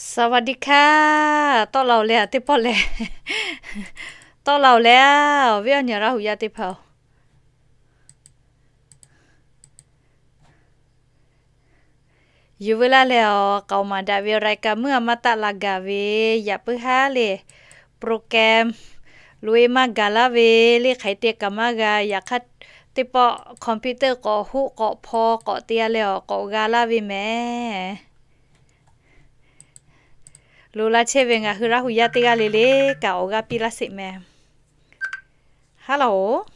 สวัสดีค่ะ Tawˆ la-oˬ leh a teˇ pawˆ leh. Tawˆ la-oˬ leh a, awˬ viˉ awˬ nyi Laˇ hu yaˇ teˇ hpaˍ-oˬ. Yuˬ veu laˇ leh awˬ k'aoˍ maˍ daꞈ ve รายการ muiˉ a maˇ taˆ la gaˬ ve yaꞈ puiˉ haˉ le, program loꞈ-e maˇ gaˬ laˇ ve le, hk'aˬ hk'e te kaꞈ maˇ g'a. Yaꞈ hk'aˇ teˇ pawˆ computer k'awꞈ hoˆ k'awꞈ hpaw k'awꞈ te-a leh awˬ k'awꞈ g'a laˇ ve mehˍ. Loꞈ la chehˇ ve ngaˬ hui Laˇ hu yaˇ teˇ g'aˇ le le kaꞈ awˬ g'aˇ piˇ laˇ sheˍ mehˍ. Hello.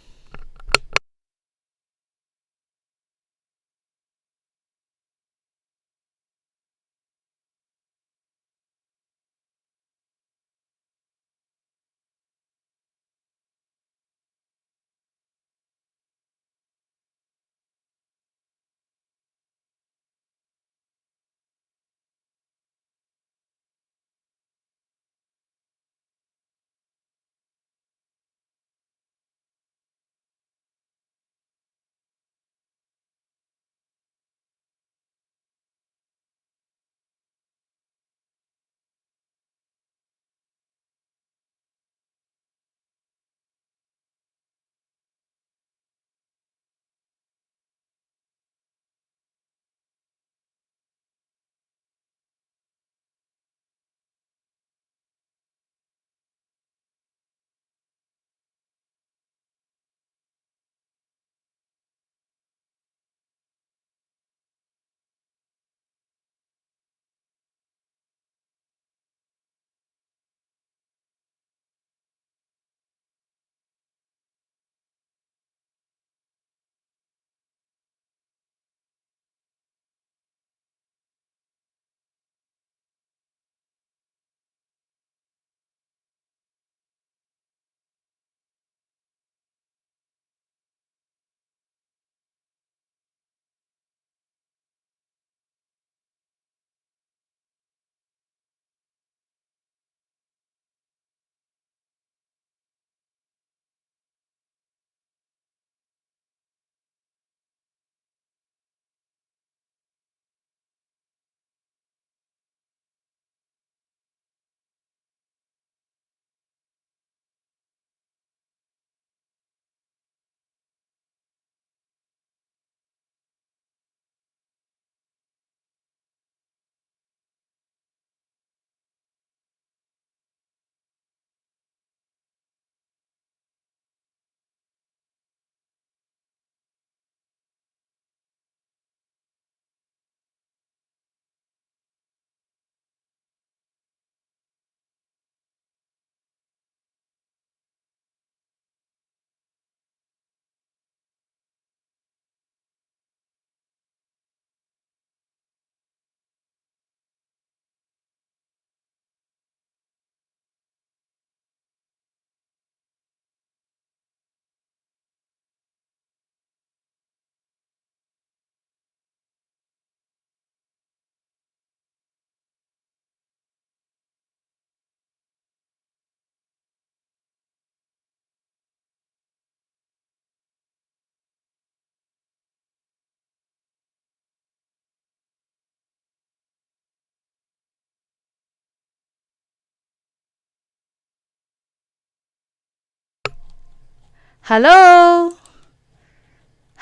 Hello.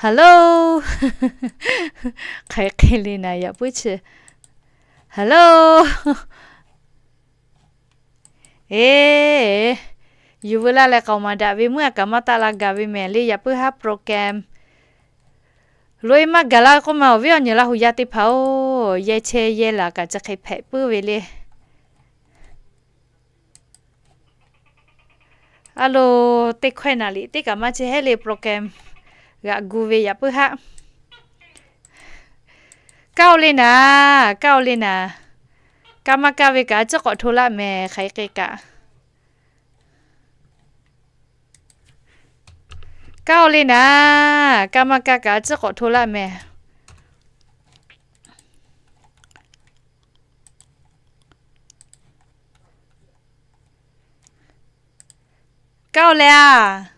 Hello. Hk'aˬ hk'e le naˍ, yaꞈ puiˉ chi. Hello. Eˬ, yuˬ veu laˇ leh k'aoˍ maˍ daꞈ ve muiˉ a kaꞈ maˇ taˆ la gaˬ ve mehˍ le, yaꞈ puiˉ haˉ program loꞈ-e maˇ gaˬ laˇ k'oˆ ma, awˬ viˉ awˬ nyi Laˇ hu yaˇ teˇ hpaˍ-oˬ, yehˬ chehˇ yehˬ laˬ kaꞈ chi hk'e hpehꞈ puiˉ ve le. A lo, teˇ hkawehˇ naˍ liꞈ teˇ kaꞈ maˇ chehˇ heˆ le, program g'aꞈ gu ve yaꞈ puiˉ haˉ. Kaˇ-oˬ le naˍ, kaˇ-oˬ le naˍ. Kaˇ maˇ kaˇ ve kaꞈ a ciˉ k'awꞈ hto laˇ mehˍ, hk'aˬ hk'e kaꞈ. Kaˇ-oˬ le naˍ, kaˇ maˇ kaˇ kaꞈ a ciˉ k'awꞈ hto laˇ mehˍ. Kaˇ-oˬ le a,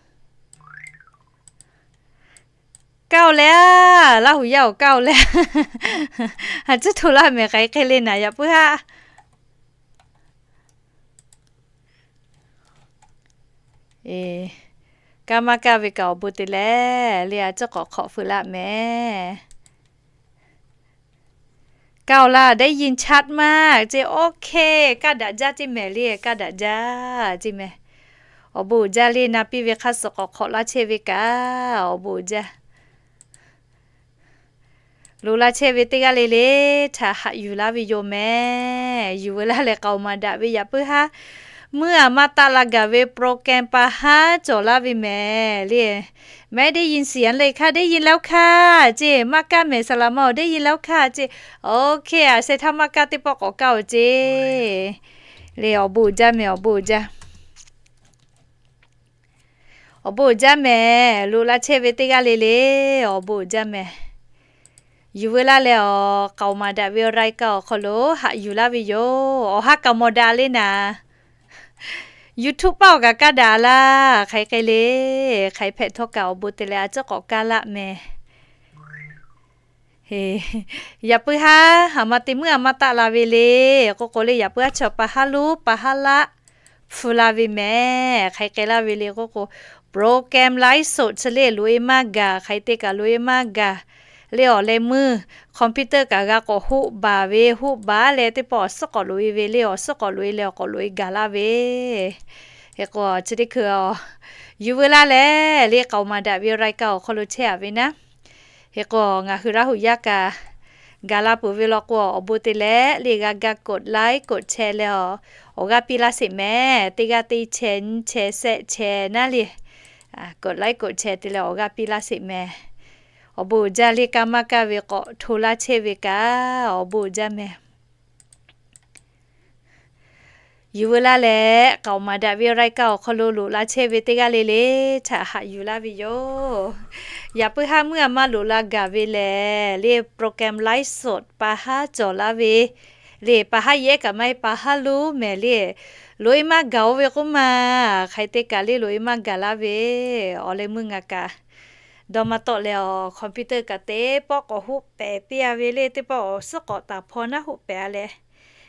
kaˇ-oˬ le a, Laˇ hu yaˇ-oˬ, kaˇ-oˬ le a. A ciˉ hto laˇ mehˍ, hk'aˬ hk'e le naˍ, yaꞈ puiˉ haˉ. Eˬ, kaˇ maˇ kaˇ ve kaꞈ awˬ bon te leh, le a ciˉ k'awꞈ hk'awꞈ feu laˇ mehˍ. Kaˇ-oˬ laˇ, ได้ยินชัดมาก ceˇ. OK, kaˇ daꞈ jaˇ ceˇ mehˍ le, kaˇ daꞈ jaˇ ceˇ mehˍ. Awˬ bon uiˍ jaˇ le, na piˇ ve hk'aˇ suh k'awꞈ hk'awꞈ laˇ chehˇ ve kaꞈ awˬ bon uiˍ jaˇ. Loꞈ la chehˇ ve teˇ g'aˇ le le htaꞈ haꞈ yuˬ laˇ ve yoˬ mehˍ. Yuˬ veu laˇ leh k'aoˍ maˍ daꞈ ve yaꞈ puiˉ haˉ meuˇ aˬ maˇ taˆ la gaˬ ve program pa haˉ cawˬ laˇ ve mehˍ le. ไม่ได้ยินเสียงเลยค่ะ ได้ยินแล้วค่ะ ceˇ. Maˇ kaˇ mehˍ, saˍ laˍ ma-oˬ, ได้ยินแล้วค่ะ ceˇ. OK, a sheh htaˇ maˇ kaˇ, teˇ pawˆ k'awꞈ kaˇ-oˬ ceˇ. Le awˬ bon uiˍ jaˇ mehˍ, awˬ bon uiˍ jaˇ. Awˬ bon uiˍ jaˇ mehˍ. Loꞈ la chehˇ ve teˇ g'aˇ le le awˬ bon uiˍ jaˇ mehˍ. Yuˬ veu laˇ leh awˬ k'aoˍ maˍ daꞈ ve รายการ awˬ hk'aw lo haꞈ yuˬ laˇ ve yoˬ. Awˬ ha kaꞈ mawˬ daꞈ le naˍ. YouTube paˆ awˬ kaꞈ kaˇ daꞈ laˇ. Hk'aˬ hk'e le, hk'aˬ hpehꞈ htawˇ kaꞈ awˬ bon te leh a ciˉ k'awꞈ kaˇ laˇ mehˍ. Yaꞈ puiˉ haˉ aˬ ma te meuˇ aˬ maˇ taˆ la ve le k'oˆ k'o le, yaꞈ puiˉ haˉ chaw pa haˉ lonˉ pa haˉ laˆ hpu la ve mehˍ. Hk'aˬ hk'e laˇ ve le k'oˆ k'o, program ไลฟ์สด chi le loꞈ-e maˇ gaˬ, hk'aˬ hk'e te kaꞈ loꞈ-e maˇ gaˬ. Le awˬ leh meuˇ computer kaꞈ g'a k'awꞈ hoˆ baˬ ve, hoˆ baˬ leh teˇ pawˆ awˬ suhˉ k'awꞈ loꞈ-e ve le, awˬ suhˉ k'awꞈ loꞈ-e leh awˬ k'awꞈ loꞈ-e gaˬ laˇ ve. Hk'e k'o chi teˇ hkui yuˬ veu laˇ leh le k'aoˍ maˍ daꞈ ve รายการ awˬ hk'aw lo chehˇ-a ve naˉ. Hk'e k'o ngaˬ hui Laˇ huˍ yaˇ kaꞈ gaˬ la peuˬ ve law k'o, awˬ bon te leh le g'a ga กดไลค์ กดแชร์ leh awˬ g'aˇ piˇ laˇ sheˍ mehˍ. Teˇ g'aˇ teˇ แชร์ nyiˇ แชร์ shehˆ แชร์ naˉ le, กดไลค์ กดแชร์ te leh awˬ g'aˇ piˇ laˇ sheˍ mehˍ. Awˬ bon uiˍ jaˇ le, kaˇ maˇ kaˇ ve k'awꞈ hto laˇ chehˇ ve kaꞈ awˬ bon uiˍ jaˇ mehˍ. Yuˬ veu laˇ leh k'aoˍ maˍ daꞈ ve รายการ awˬ hk'aw lo loꞈ la chehˇ ve teˇ g'aˇ le le htaꞈ haꞈ yuˬ laˇ ve yoˬ. Yaꞈ puiˉ haˉ meuˇ aˬ maˇ loꞈ la gaˬ ve lehˬ le, program ไลฟ์สด pa haˉ cawˬ laˇ ve le, pa haˉ yehˉ kaꞈ maˇ heˆ, pa haˉ lonˉ mehˍ le. Loꞈ-e maˇ gaˬ-o ve k'oˆ ma, hk'aˬ hk'e te kaꞈ le loꞈ-e maˇ gaˬ laˇ ve. Awˬ leh meuˇ ngaˬ kaꞈ dawˇ maˇ tawˆ leh awˬ computer kaꞈ teˇ pawˆ k'awꞈ hoˆ pehˍ piˇ-a ve le, teˇ pawˆ awˬ suhˉ k'awꞈ taˍ hpaw naˉ hoˆ pehˍ-a leh,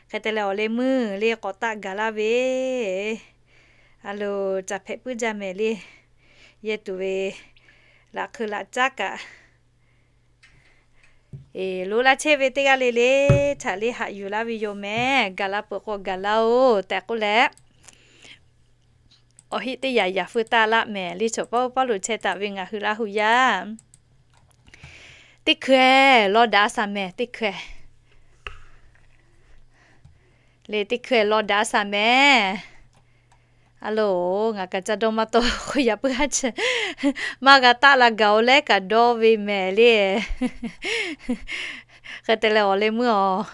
hk'e te leh awˬ leh meuˇ le k'awꞈ taˆ gaˬ laˇ ve. A loˍ, caˬ hpehꞈ puiˉ jaˇ mehˍ le. Yehˇ tuˬ ve laꞈ hk'eu laꞈ caˉ kaꞈ, eˬ, loꞈ la chehˇ ve teˇ g'aˇ le le htaꞈ le haꞈ yuˬ laˇ ve yoˬ mehˍ. Gaˬ la peuˬ k'o gaˬ laˇ-oˬ tehꞈ k'oˆ leh, awˬ heˆ teˇ yaꞈ yaꞈ feu taˆ laˇ mehˍ le. Chaw paˇ paˇ loˍ chehˇ taˍ ve ngaˬ hui Laˇ huˍ yaˇ teˇ hkui-eˬ law daꞈ shaˍ mehˍ, teˇ hkui-eˬ le, teˇ hkui-eˬ law daꞈ shaˍ mehˍ. A loˍ, ngaˬ kaꞈ ca dawˇ maˇ tawˆ k'o, yaꞈ puiˉ haˉ chi maˇ g'a taˆ la gaˬ-o leh kaꞈ dawˇ ve mehˍ le. Hk'e te leh awˬ leh meuˇ awˬ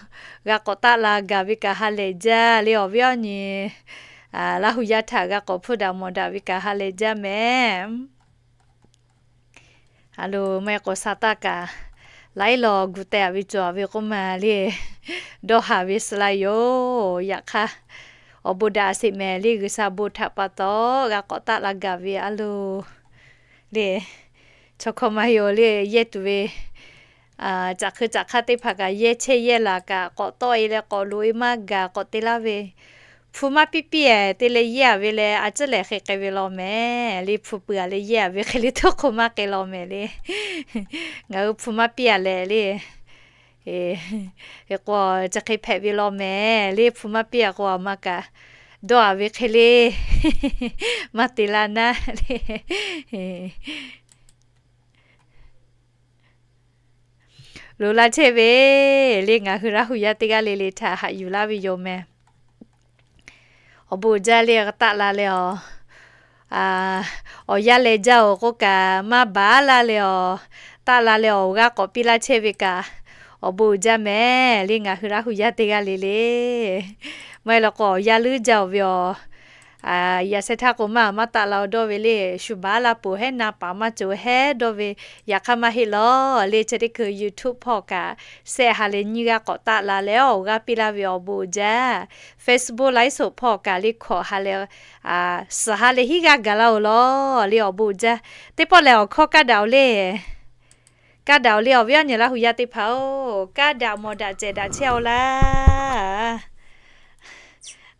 g'a k'awꞈ taˆ la gaˬ ve kaꞈ ha lehˬ jaˇ le. Awˬ viˉ awˬ nyi Laˇ huˍ yaˇ htaꞈ g'a k'awꞈ hpuˇ daꞈ mawˬ daꞈ ve kaꞈ ha lehˬ jaˇ mehˍ. A loˍ, maˇ heˆ k'o sha taˆ kaꞈ laiˉ law gu teh-a ve cawˬ-a ve k'oˆ ma le, dawˇ haˍ ve suh la yoˬ. Yaꞈ hk'aˇ, awˬ bon daꞈ sheˍ mehˍ le, G'uiˬsha bon htaꞈ pa taw g'a k'awꞈ taˆ la gaˬ ve a loˍ le. Chaw hkawˇ maˇ heˆ-oˬ le, yehˇ tuˬ ve caꞈ hk'eu caꞈ hk'aˇ teˇ hpaˍ kaꞈ yehˇ chehˇ yehˇ laˬ kaꞈ k'awꞈ tawˆ-e leh k'awꞈ loꞈ-e maˇ gaˬ k'awꞈ te laˇ ve, hpu maˇ piˇ piˇ-eˬ te leh yehˇ-a ve leh a ciˉ lehˬ hk'e k'ai ve law mehˍ le. Hpu pui-a leh yehˇ-a ve hk'e le tuˉ hk'o maˇ k'ai law mehˍ le. Ngaˬ hui hpu maˇ piˇ-a lehˬ le, hk'e k'o chi hk'e hpehꞈ ve law mehˍ le. Hpu maˇ piˇ-a k'o a ma kaꞈ dawˇ-a ve hk'e le maˇ te laˇ naˉ le. Loꞈ la chehˇ ve le ngaˬ hui Laˇ huˍ yaˇ teˇ g'aˇ le le htaꞈ haꞈ yuˬ laˇ ve yoˬ mehˍ. Awˬ bon jaˇ le, taˆ la leh awˬ, awˬ yanˇ leh jaˇ-oˬ k'oˆ kaꞈ maˇ baˬ laˇ leh awˬ, taˆ la leh awˬ g'aˇ k'awꞈ piˇ laˇ chehˇ ve kaꞈ awˬ bon jaˇ mehˍ le ngaˬ hui Laˇ huˍ yaˇ teˇ g'aˇ le le. Maˇ heˆ law k'o awˬ yanˇ leuˉ jaˇ-oˬ ve awˬ, yaꞈ sheh htaˇ k'o maˇ maˇ taˆ la-o dawˇ ve le, shu baˬ la peuˬ hehˉ na paˍ maˇ cawˬ hehˉ dawˇ ve. Yaꞈ hk'aˇ maˇ heˆ law le, chi teˇ hkui YouTube hpawˇ kaꞈ shehˆ ha leh nyiˇ g'aˇ k'awꞈ taˆ la leh awˬ g'aˇ piˇ laˇ ve awˬ bon jaˇ. Facebook ไลฟ์สด hpawˇ kaꞈ le hkawꞈ ha leh suhˍ ha leh hiˉ g'aˇ gaˬ laˇ-oˬ law le awˬ bon jaˇ. Teˇ pawˆ lehˬ awˬ hkawˇ kaˇ daꞈ-oˬ le. Kaˇ daꞈ-oˬ le awˬ viˉ awˬ nyi Laˇ huˍ yaˇ teˇ hpaˍ-oˬ, kaˇ daꞈ mawˬ daꞈ cehˬ daꞈ chehˇ-aw laˇ.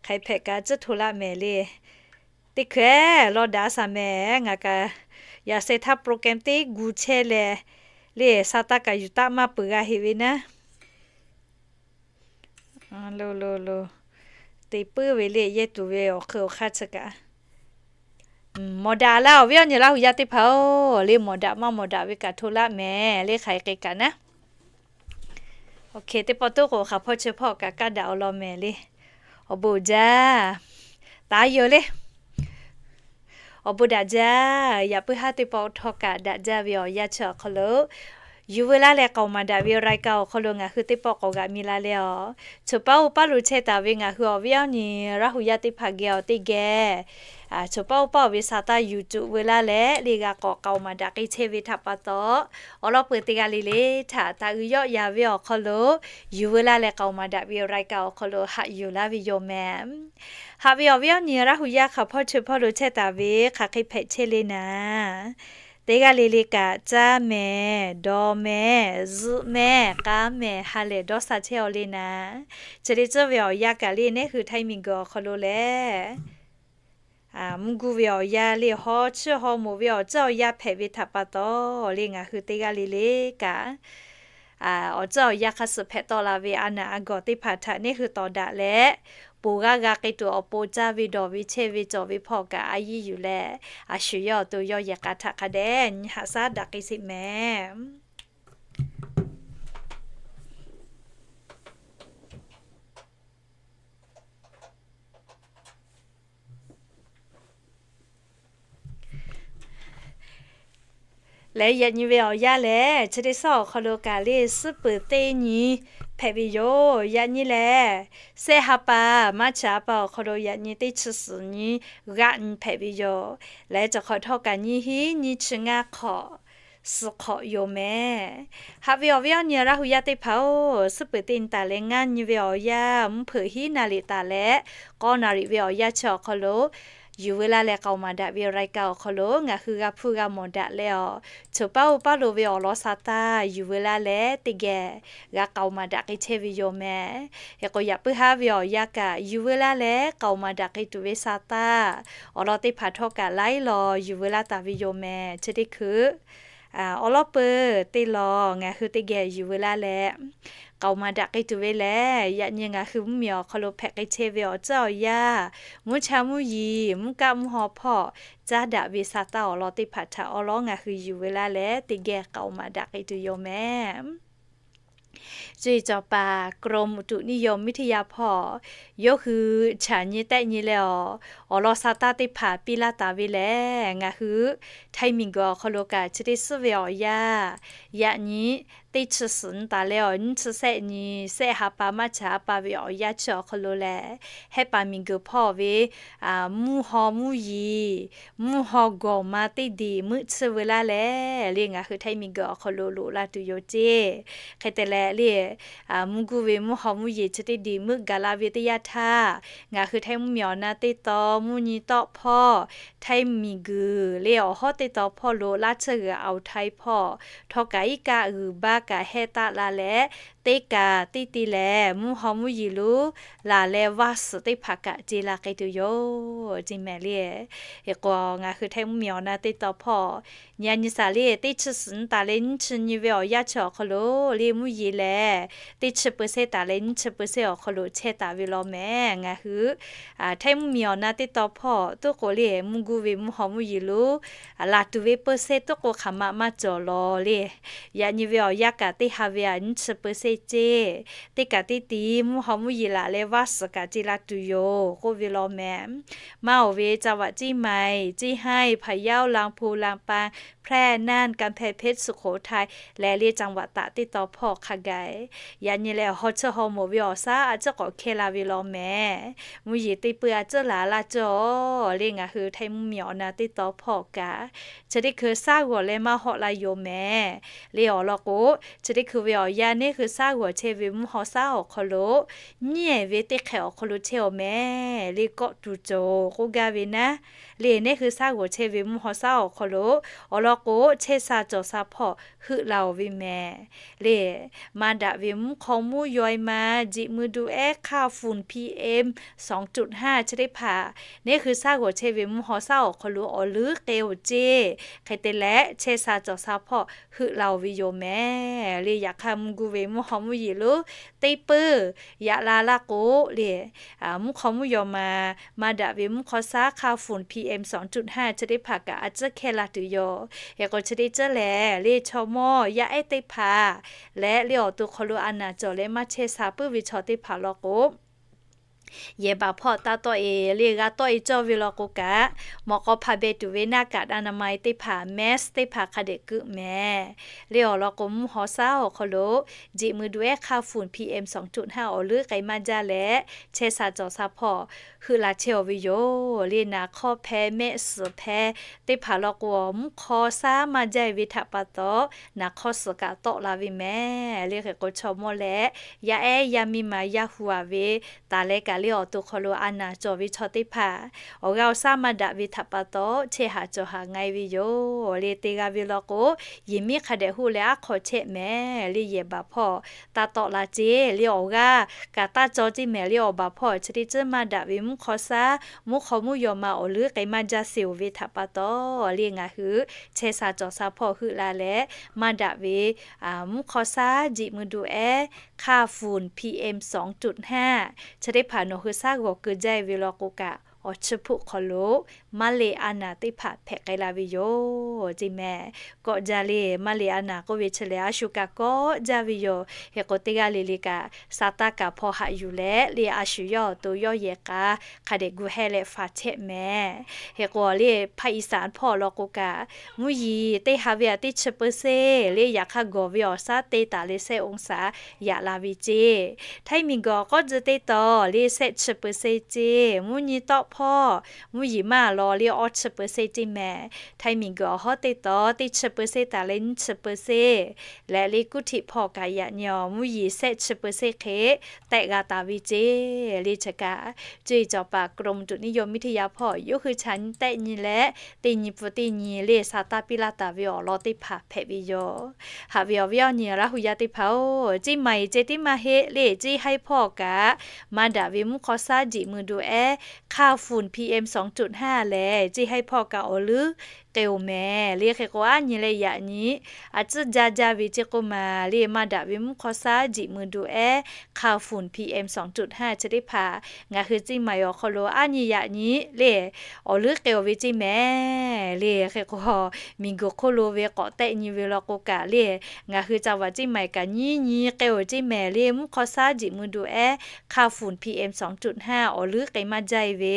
Hk'aˬ hpehꞈ kaꞈ tcuhˇ hto laˇ mehˍ le. Teˇ hkui lawˇ daꞈ shaˍ mehˍ. Ngaˬ kaꞈ yaꞈ sheh htaˇ program teˇ gu chehˇ leh, le sa taˇ kaꞈ yuˬ taˆ maˇ peuˬ g'a heꞈ ve naˉ. Te puiˉ ve le yehˇ tuˬ ve awˬ hk'ui awˬ hk'aˇ chi kaꞈ, mawˬ daꞈ laˇ awˬ viˉ awˬ nyi Laˇ hu yaˇ teˇ hpaˍ-oˬ, le mawˬ daꞈ maˇ mawˬ daꞈ ve kaꞈ hto laˇ mehˍ le hk'aˬ hk'e kaꞈ naˉ. Teˇ pawˆ toˉ k'o hk'aˬ hpawˇ chi hpawˇ kaꞈ kaˇ daꞈ awˬ lawn mehˍ le. Awˬ bon jaˇ. Taˍ yoˬ le. Awˬ bon daꞈ jaˇ. Yaꞈ puiˉ haˉ teˇ pawˆ htawˇ kaꞈ daꞈ jaˇ ve awˬ yanˇ chi awˬ hk'aw lo, yuˬ veu laˇ leh k'aoˍ maˍ daꞈ ve รายการ awˬ hk'aw lo ngaˬ hui teˇ pawˆ k'awꞈ g'aꞈ mi la leh awˬ, choˬ paˉ oˇ paˉ lo chehˇ taˍ ve ngaˬ hui awˬ viˉ awˬ nyi Laˇ hu yaˇ teˇ hpaˍ geh awˬ teˇ geh, choˬ paˉ oˇ paˉ awˬ ve sa taˇ yuˬ tuˬ veu laˇ leh le g'a k'awꞈ k'aoˍ maˍ daꞈ k'ai chehˇ ve htaꞈ pa taw, awˬ lawn peuˬ teˇ g'aˇ le le htaꞈ taˍ uiˍ yawˆ yan ve awˬ hk'aw lo, yuˬ veu laˇ leh k'aoˍ maˍ daꞈ ve รายการ awˬ hk'aw lo haꞈ yuˬ laˇ ve yoˬ mehˍ. Haꞈ ve awˬ viˉ awˬ nyi Laˇ hu yaˇ hk'aˬ hpawˇ chi hpawˇ lo chehˇ taˍ ve hk'aˬ hk'e hpehꞈ chehˇ le naˉ. Teˇ g'aˇ le le kaꞈ caˇ mehˍ, dawˬ mehˍ, zuhꞈ mehˍ, k'aˉ mehˍ, ha lehˬ dawˇ sha chehˇ aw le naˉ. Chi le tcuhˇ ve awˬ yanˇ kaꞈ le neˉ hui Htaiˇ miˬguiˬ awˬ hk'aw lo lehˬ, mvuhˇ guˇ ve awˬ yanˇ le haw chiˇ haw moˍ ve awˬ tcuhˇ awˬ yanˇ hpehꞈ ve htaꞈ pa taw, le ngaˬ hui teˇ g'aˇ le le kaꞈ, awˬ tcuhˇ awˬ yanˇ hk'a suh hpehꞈ tawˆ la ve a naˬ a gawˬ teˇ hpaˍ htaꞈ neˉ hui tawˍ daꞈ leh, ponˬ g'aˇ g'a k'ai tuˬ awˬ pon caˇ ve dawˬ ve chehˇ ve cawˬ ve hpawˇ kaꞈ a yiˇ yuˬ leh, a shu yawˇ awˬ to yawˇ yehˬ k'a htaꞈ hk'a dehꞈ nyi haꞈ shaˉ daꞈ k'ai sheˍ mehˍ. Leh yaꞈ nyi ve awˬ yanˇ lehˬ, chi teˇ suhˉ awˬ hk'aw lo kaꞈ le suhˉ peuˬ teˇ nyi hpehꞈ ve yoˬ. Yaꞈ nyi lehˬ, shehˆ ha pa, March ha pa awˬ hk'aw lo yaꞈ nyi teˇ chi suhˍ nyi g'aˆ nyi hpehꞈ ve yoˬ. Leh cawˬ hk'awꞈ htawˇ kaꞈ nyiˇ hinˉ nyiˇ chi ngaˇ hk'awꞈ suhˍ hk'awꞈ yoˬ mehˍ. Haꞈ ve awˬ viˉ awˬ nyi Laˇ hu yaˇ teˇ hpaˍ-oˬ, suhˉ peuˬ teˇ nyi taˍ leh ngaˇ nyi ve awˬ yanˇ mvuhˇ hpeuꞈ hiˉ naˍ riˍ taˍ leh k'awˇ naˍ riˍ ve awˬ yanˇ chi awˬ hk'aw lo, yuˬ veu laˇ leh k'aoˍ maˍ daꞈ ve รายการ awˬ hk'aw lo ngaˬ hui g'a hpuˇ g'a mawˬ daꞈ leh awˬ, choˬ paˉ oˇ paˉ lo ve awˬ lawn sa taˇ yuˬ veu laˇ leh teˇ geh g'a k'aoˍ maˍ daꞈ k'ai chehˇ ve yoˬ mehˍ. Hk'e k'o yaꞈ puiˉ haˉ ve awˬ yanˇ kaꞈ yuˬ veu laˇ leh k'aoˍ maˍ daꞈ k'ai tuˬ ve sa taˇ awˬ lawn teˇ hpaˍ htawˇ kaꞈ laiˉ law yuˬ veu laˇ taˍ ve yoˬ mehˍ. Chi teˇ hkui awˬ lawn peuˬ teˇ law ngaˬ hui teˇ geh yuˬ veu laˇ leh k'aoˍ maˍ daꞈ k'ai tuˬ ve lehˬ, yaꞈ nyi ngaˬ hui mvuhˇmiˬ awˬ hk'aw lo hpehꞈ k'ai chehˇ ve awˬ tcuhˉ awˬ yanˇ, mvuhˇ cha mvuhˇ yeˬ, mvuhˇ kaˆ mvuhˇ haw hpawˇ caˉ daꞈ ve sa taˇ awˬ lawn teˇ hpaˍ htaꞈ awˬ lawn ngaˬ hui yuˬ veu laˇ leh teˇ geh k'aoˍ maˍ daꞈ k'ai tuˬ yoˬ mehˍ. Cuˇ yiˍ cawˬ paˍ กรมอุตุนิยมวิทยา hpawˇ yawˇ hui chaꞈ nyi tehˆ nyi leh awˬ, awˬ lawn sa taˇ teˇ hpaˍ piˇ laˇ taˍ ve lehˬ, ngaˬ hui Htaiˇ miˬguiˬ awˬ hk'aw lo kaꞈ chi teˇ suhˉ ve awˬ yanˇ, yaꞈ nyi teˇ chi suhˍ nyi taˍ leh awˬ nyiˇ chi shehˆ nyi, shehˆ ha pa March ha pa ve awˬ yanˇ chi awˬ hk'aw lo lehˬ, Hehˉ paˍ miˬguiˬ hpawˇ ve mvuhˇ haw mvuhˇ yeˬ, mvuhˇ haw gawˬ ma teˇ diˬ meuˆ tsuhˇ veu laˇ leh le ngaˬ hui Htaiˇ miˬguiˬ awˬ hk'aw lo loꞈ la tuˬ yoˬ ceˇ. Hk'e te leh le, mvuhˇ guˇ ve mvuhˇ haw mvuhˇ yeˬ chi teˇ diˬ meuˆ gaˬ la ve teˇ yanˇ htaˇ, ngaˬ hui Htaiˇ mvuhˇmiˬ awˬ na teˇ taw mvuhˇ nyi tawˆ hpawˇ, Htaiˇ miˬguiˬ le awˬ hawˉ teˇ taw hpawˇ lo laˇ tsuhˇ g'uiˬ อ่าวไทย hpawˇ htawˇ kaꞈ iˉ kaˆ g'uiˬ baˆ kaꞈ hehˇ taˆ la leh, teˇ kaꞈ teˇ te lehˬ mvuhˇ haw mvuhˇ yeˬ lo laˬ leh vaˇ suhˍ teˇ hpaˍ kaꞈ ce la k'ai tuˬ yoˬ ceˇ mehˍ le. Hk'e k'o ngaˬ hui Htaiˇ mvuhˇmiˬ awˬ na teˇ taw hpawˇ nyi a nyi shaˍ le teˇ chi suhˍ nyi taˍ leh nyiˇ chi nyi ve awˬ yanˇ chi awˬ hk'aw lo le mvuhˇ yeˬ lehˬ, teˇ chi เปอร์เซ็นต์ taˍ leh nyiˇ chi เปอร์เซ็นต์ awˬ hk'aw lo chehˇ taˍ ve law mehˍ. Ngaˬ hui Htaiˇ mvuhˇmiˬ awˬ na teˇ taw hpawˇ tuˉ k'o le mvuhˇ guˇ ve mvuhˇ haw mvuhˇ yeˬ lo laˬ tuˬ ve เปอร์เซ็นต์ tuˉ k'o hk'aˬ ma maˇ cawˬ law le. Yaꞈ nyi ve awˬ yanˇ kaꞈ teˇ ha ve a nyiˇ chi เปอร์เซ็นต์ ceˇ. Teˇ kaꞈ teˇ te mvuhˇ haw mvuhˇ yeˬ laˬ leh vaˇ suhˍ kaꞈ ce la tuˬ yoˬ k'oˆ ve law mehˍ. Maˇ oˬ ve จังหวัดเชียงใหม่ เชียงราย พะเยา ลำพูน ลำปาง แพร่ น่าน กำแพงเพชร สุโขทัย leh le จังหวัดตาก teˇ taw hpawˇ hk'a gaˬ, yaꞈ nyi leh haw chiˇ haw moˍ ve awˬ shaˉ a ciˉ k'awꞈ hkehˇ la ve law mehˍ. Mvuhˇ yeˬ teˇ peu a ciˉ laˬ laˇ cawˬ le ngaˬ hui Htaiˇ mvuhˇmiˬ awˬ na teˇ taw hpawˇ kaꞈ, chi teˇ hkui shaˉ g'awˬ leh maˇ hawˆ la yoˬ mehˍ. Le awˬ lawn k'o, chi teˇ hkui ve awˬ yanˇ neˇ hui shaˉ g'awˬ chehˇ ve mvuhˇ haw shaˉ awˬ hk'aw lo, nyiˉ ehˍ ve teˇ hk'ehꞈ awˬ hk'aw lo chehˇ awˬ mehˍ le kawˆ tuˬ cawˬ k'oˆ gaˇ ve naˉ. Le neˇ hui shaˉ g'awˬ chehˇ ve mvuhˇ haw shaˉ awˬ hk'aw lo awˬ lawn k'o, chehˇ sha cawˬ sha hpawˇ heuˆ la-oˬ ve mehˍ le. Maˇ daꞈ ve mvuhˇ hk'aw mvuhˇ yaw-e ma, jiꞈ mui du ehˉ hk'aˇ funˍ P M sawˍ tuꞈ haˇ chi teˇ hpaˍ neˇ hui shaˉ g'awˬ chehˇ ve mvuhˇ haw shaˉ awˬ hk'aw lo awˬ leuˉ k'ai-oˬ ceˇ. Hk'e te leh, chehˇ sha cawˬ sha hpawˇ heuˆ la-oˬ ve yoˬ mehˍ le. Yaꞈ hk'aˇ mvuhˇ gu ve mvuhˇ hk'aw mvuhˇ yeˬ lonˉ teˇ peuˇ yaꞈ la laˇ k'o le, mvuhˇ hk'aw mvuhˇ yaw ma, maˇ daꞈ ve mvuhˇ hk'aw shaˉ hk'aˇ funˍ P M sawˍ tuꞈ haˇ chi teˇ hpaˍ kaꞈ a tcuhˉ hkehˇ la tuˬ yoˬ. Hk'e k'o, chi teˇ ceuˬ lehˬ le, chaw mawˇ yaˇ ehˉ teˇ hpaˍ leh le awˬ to hk'aw lo a naˍ cawˬ leh maˇ chehˇ sha puiˉ ve chaw teˇ hpaˍ law k'o, yehˬ baˬ hpawˇ taˇ tawˆ-e le, g'a tawˆ-e cawˇ ve law k'o kaꞈ, mawꞈ k'aw hpa beh tuˬ ve หน้ากากอนามัย teˇ hpaˍ, mask teˇ hpaˍ hk'a dehꞈ keu mehˍ le. Awˬ lawn k'o, mvuhˇ haw shaˉ awˬ hk'aw lo jiꞈ mui du ehˉ hk'aˇ funˍ P M sawˍ tuꞈ haˇ awˬ leuˉ k'ai maˇ jaˇ leh, chehˇ sha cawˬ sha hpawˇ heuˆ la chehˇ-oˬ ve yoˬ le. Naˍ hk'awˇ hpehˇ, mehˆ suhˍ hpehˇ teˇ hpaˍ law k'o, mvuhˇ hk'aw shaˉ maˇ jaˇ-e ve htaꞈ pa taw, naˍ hk'awˇ suhˍ kaꞈ tawˆ la ve mehˍ le. Hk'e k'o, chaw mawˇ leh yaˇ ehˉ yaˇ miˇ ma yaˇ hu-a ve taˍ leh kaꞈ le awˬ to hk'aw lo a naˍ cawˬ ve chaw teˇ hpaˍ awˬ g'aˇ awˬ shaˉ maˇ daꞈ ve htaꞈ pa taw, chehˇ haꞈ cawˬ haꞈ nga-e ve yoˬ le. Teˇ g'aˇ ve law k'o, yehˬ miˉ hk'a dehꞈ hoˆ leh aˉ hk'aw chehˇ mehˍ le. Yehˬ baˬ hpawˇ taˇ tawˆ la ceˇ le. Awˬ g'aˇ kaꞈ taˇ cawˬ ceˇ mehˍ le. Awˬ baˬ hpawˇ chi teˇ ceuˬ maˇ daꞈ ve mvuhˇ hk'aw shaˉ, mvuhˇ hk'aw mvuhˇ yaw ma awˬ leuˉ k'ai maˇ jaˇ sheˍ-oˬ ve htaꞈ pa taw le, ngaˬ hui chehˇ sha cawˬ sha hpawˇ heuˆ la leh, maˇ daꞈ ve mvuhˇ hk'aw shaˉ jiꞈ mui du ehˉ hk'aˇ funˍ P M sawˍ tuꞈ haˇ chi teˇ hpaˍ nawˬ hui shaˉ g'awˬ keu jaˇ-e ve law k'o kaꞈ, awˬ chi hpfuhˆ hk'aw lo maˇ le a naˍ teˇ hpaˍ hpehꞈ k'ai la ve yoˬ ceˇ mehˍ. Kawˆ jaˇ le, maˇ le a naˍ k'oˆ ve chi lehˬ, a shu kaꞈ kawˆ jaˇ ve yoˬ. Hk'e k'o, teˇ g'aˇ le le kaꞈ sa taˇ kaˍ hpaw haꞈ yuˬ leh le, a shu yawˇ awˬ to yawˇ yehˬ k'a hk'a dehꞈ gu heh leh faˍ chehˇ mehˍ. Hk'e k'o, le ภาคอีสาน hpawˇ law k'o kaꞈ, mvuhˇ yeˬ teˇ ha ve aꞈ teˇ chi เปอร์เซ็นต์ le, yaꞈ hk'aˇ gawˬ ve awˬ shaˉ te taˍ leh shehˆ องศา yaꞈ la ve ceˇ. Htaiˇ miˬguiˬ awˬ k'awˉ tcuh teˇ taw le shehˆ chi เปอร์เซ็นต์ ceˇ. Mvuhˇ nyi tawˆ hpawˇ mvuhˇ yeˬ maˇ law le awˇ chi เปอร์เซ็นต์ ceˇ mehˍ. Htaiˇ miˬguiˬ awˬ hawˉ teˇ taw teˇ chi เปอร์เซ็นต์ taˍ leh nyiˇ chi เปอร์เซ็นต์ leh le kuˇ htiꞈ hpawˇ kaꞈ yaꞈ nyi-oˬ, mvuhˇ yeˬ shehˆ chi เปอร์เซ็นต์ hk'e tehˆ g'a taˍ ve ceˇ le. Chi kaꞈ, cuˇ yiˍ cawˬ paˍ กรมอุตุนิยมวิทยา hpawˇ yawˇ hui chaꞈ nyi tehˆ nyi leh, teˇ nyi pfuhˇ teˇ nyi le sa taˇ piˇ laˇ taˍ ve awˬ lawn teˇ hpaˍ hpehꞈ ve yoˬ. Haꞈ ve awˬ viˉ awˬ nyi Laˇ hu yaˇ teˇ hpaˍ-oˬ, Ceˇ maiˍ ceh tiˉ maˇ heˆ le, Ceˇ haiˇ hpawˇ kaꞈ maˇ daꞈ ve mvuhˇ hk'aw shaˉ jiꞈ mui du ehˉ hk'aˇ funˍ P M sawˍ tuꞈ haˇ lehˬ, Ceˇ haiˇ hpawˇ kaꞈ awˬ leuˉ k'ai-oˬ mehˍ le. Hk'e k'o, aˉ nyi leh yaꞈ nyi a tcuhˉ jaˇ jaˇ ve ceˇ k'oˆ ma le, maˇ daꞈ ve mvuhˇ hk'aw shaˉ jiꞈ mui du ehˉ hk'aˇ funˍ P M sawˍ tuꞈ haˇ chi teˇ hpaˍ ngaˬ hui Ceˇ maiˍ awˬ hk'aw lo aˉ nyi yaꞈ nyi le awˬ leuˉ k'ai-oˬ ve ceˇ mehˍ le. Hk'e k'o, miˬguiˬ hk'oˆ lo ve k'awꞈ tehˆ nyi ve law k'o kaꞈ le, ngaˬ hui จังหวัดเชียงใหม่ kaꞈ nyiˇ nyi k'ai-oˬ ceˇ mehˍ le, mvuhˇ hk'aw shaˉ jiꞈ mui du ehˉ hk'aˇ funˍ P M sawˍ tuꞈ haˇ awˬ leuˉ k'ai maˇ jaˇ-e ve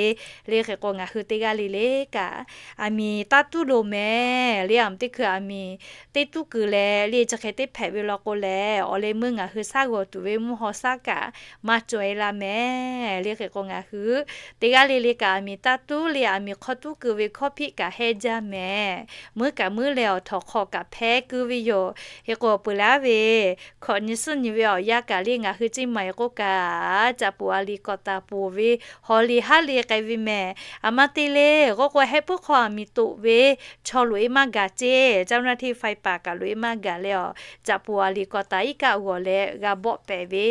le. Hk'e k'o, ngaˬ hui teˇ g'aˇ le le kaꞈ aˬ miˍ taˇ tuˉ loˍ mehˍ le. Aˬ miˍ teˇ hkui aˬ miˍ teˇ tuˉ keu leh le, chi hk'e teˇ hpehꞈ ve law k'o lehˬ, awˬ leh meuˇ ngaˬ hui shaˉ g'awˬ tuˬ ve mvuhˇ hawˉ shaˉ kaꞈ maˇ cawˬ-e la mehˍ le. Hk'e k'o, ngaˬ hui teˇ g'aˇ le le kaꞈ aˬ miˍ taˇ tuˉ le, aˬ miˍ hk'aw tuˉ keu ve hkawˇ hpiˆ kaꞈ hehˇ jaˇ mehˍ. Meuˉ kaꞈ meuˉ leh awˬ htawnˍ hk'aw kaꞈ hpehˇ keu ve yoˬ. Hk'e k'o, peuˬ laˇ ve hkawꞈ nyi suhˉ nyi ve awˬ yanˇ kaꞈ le, ngaˬ hui Ceˇ maiˍ k'oˆ kaꞈ, caꞈ poˍ a liꞈ k'awꞈ taˍ poˍ ve, haw liꞈ haˉ liꞈ k'ai ve mehˍ. Aˬ ma te le k'oˆ k'o, heh puiˉ hk'aw aˬ miˍ toꞈ ve chaw loꞈ-e maˇ gaˬ ceˇ, เจ้าหน้าที่ไฟป่า kaꞈ loꞈ-e maˇ gaˬ leh, awˬ caꞈ poˍ a liꞈ k'awꞈ taˍ iˉ kaˆ g'awˬ leh g'a bawˆ pehˍ ve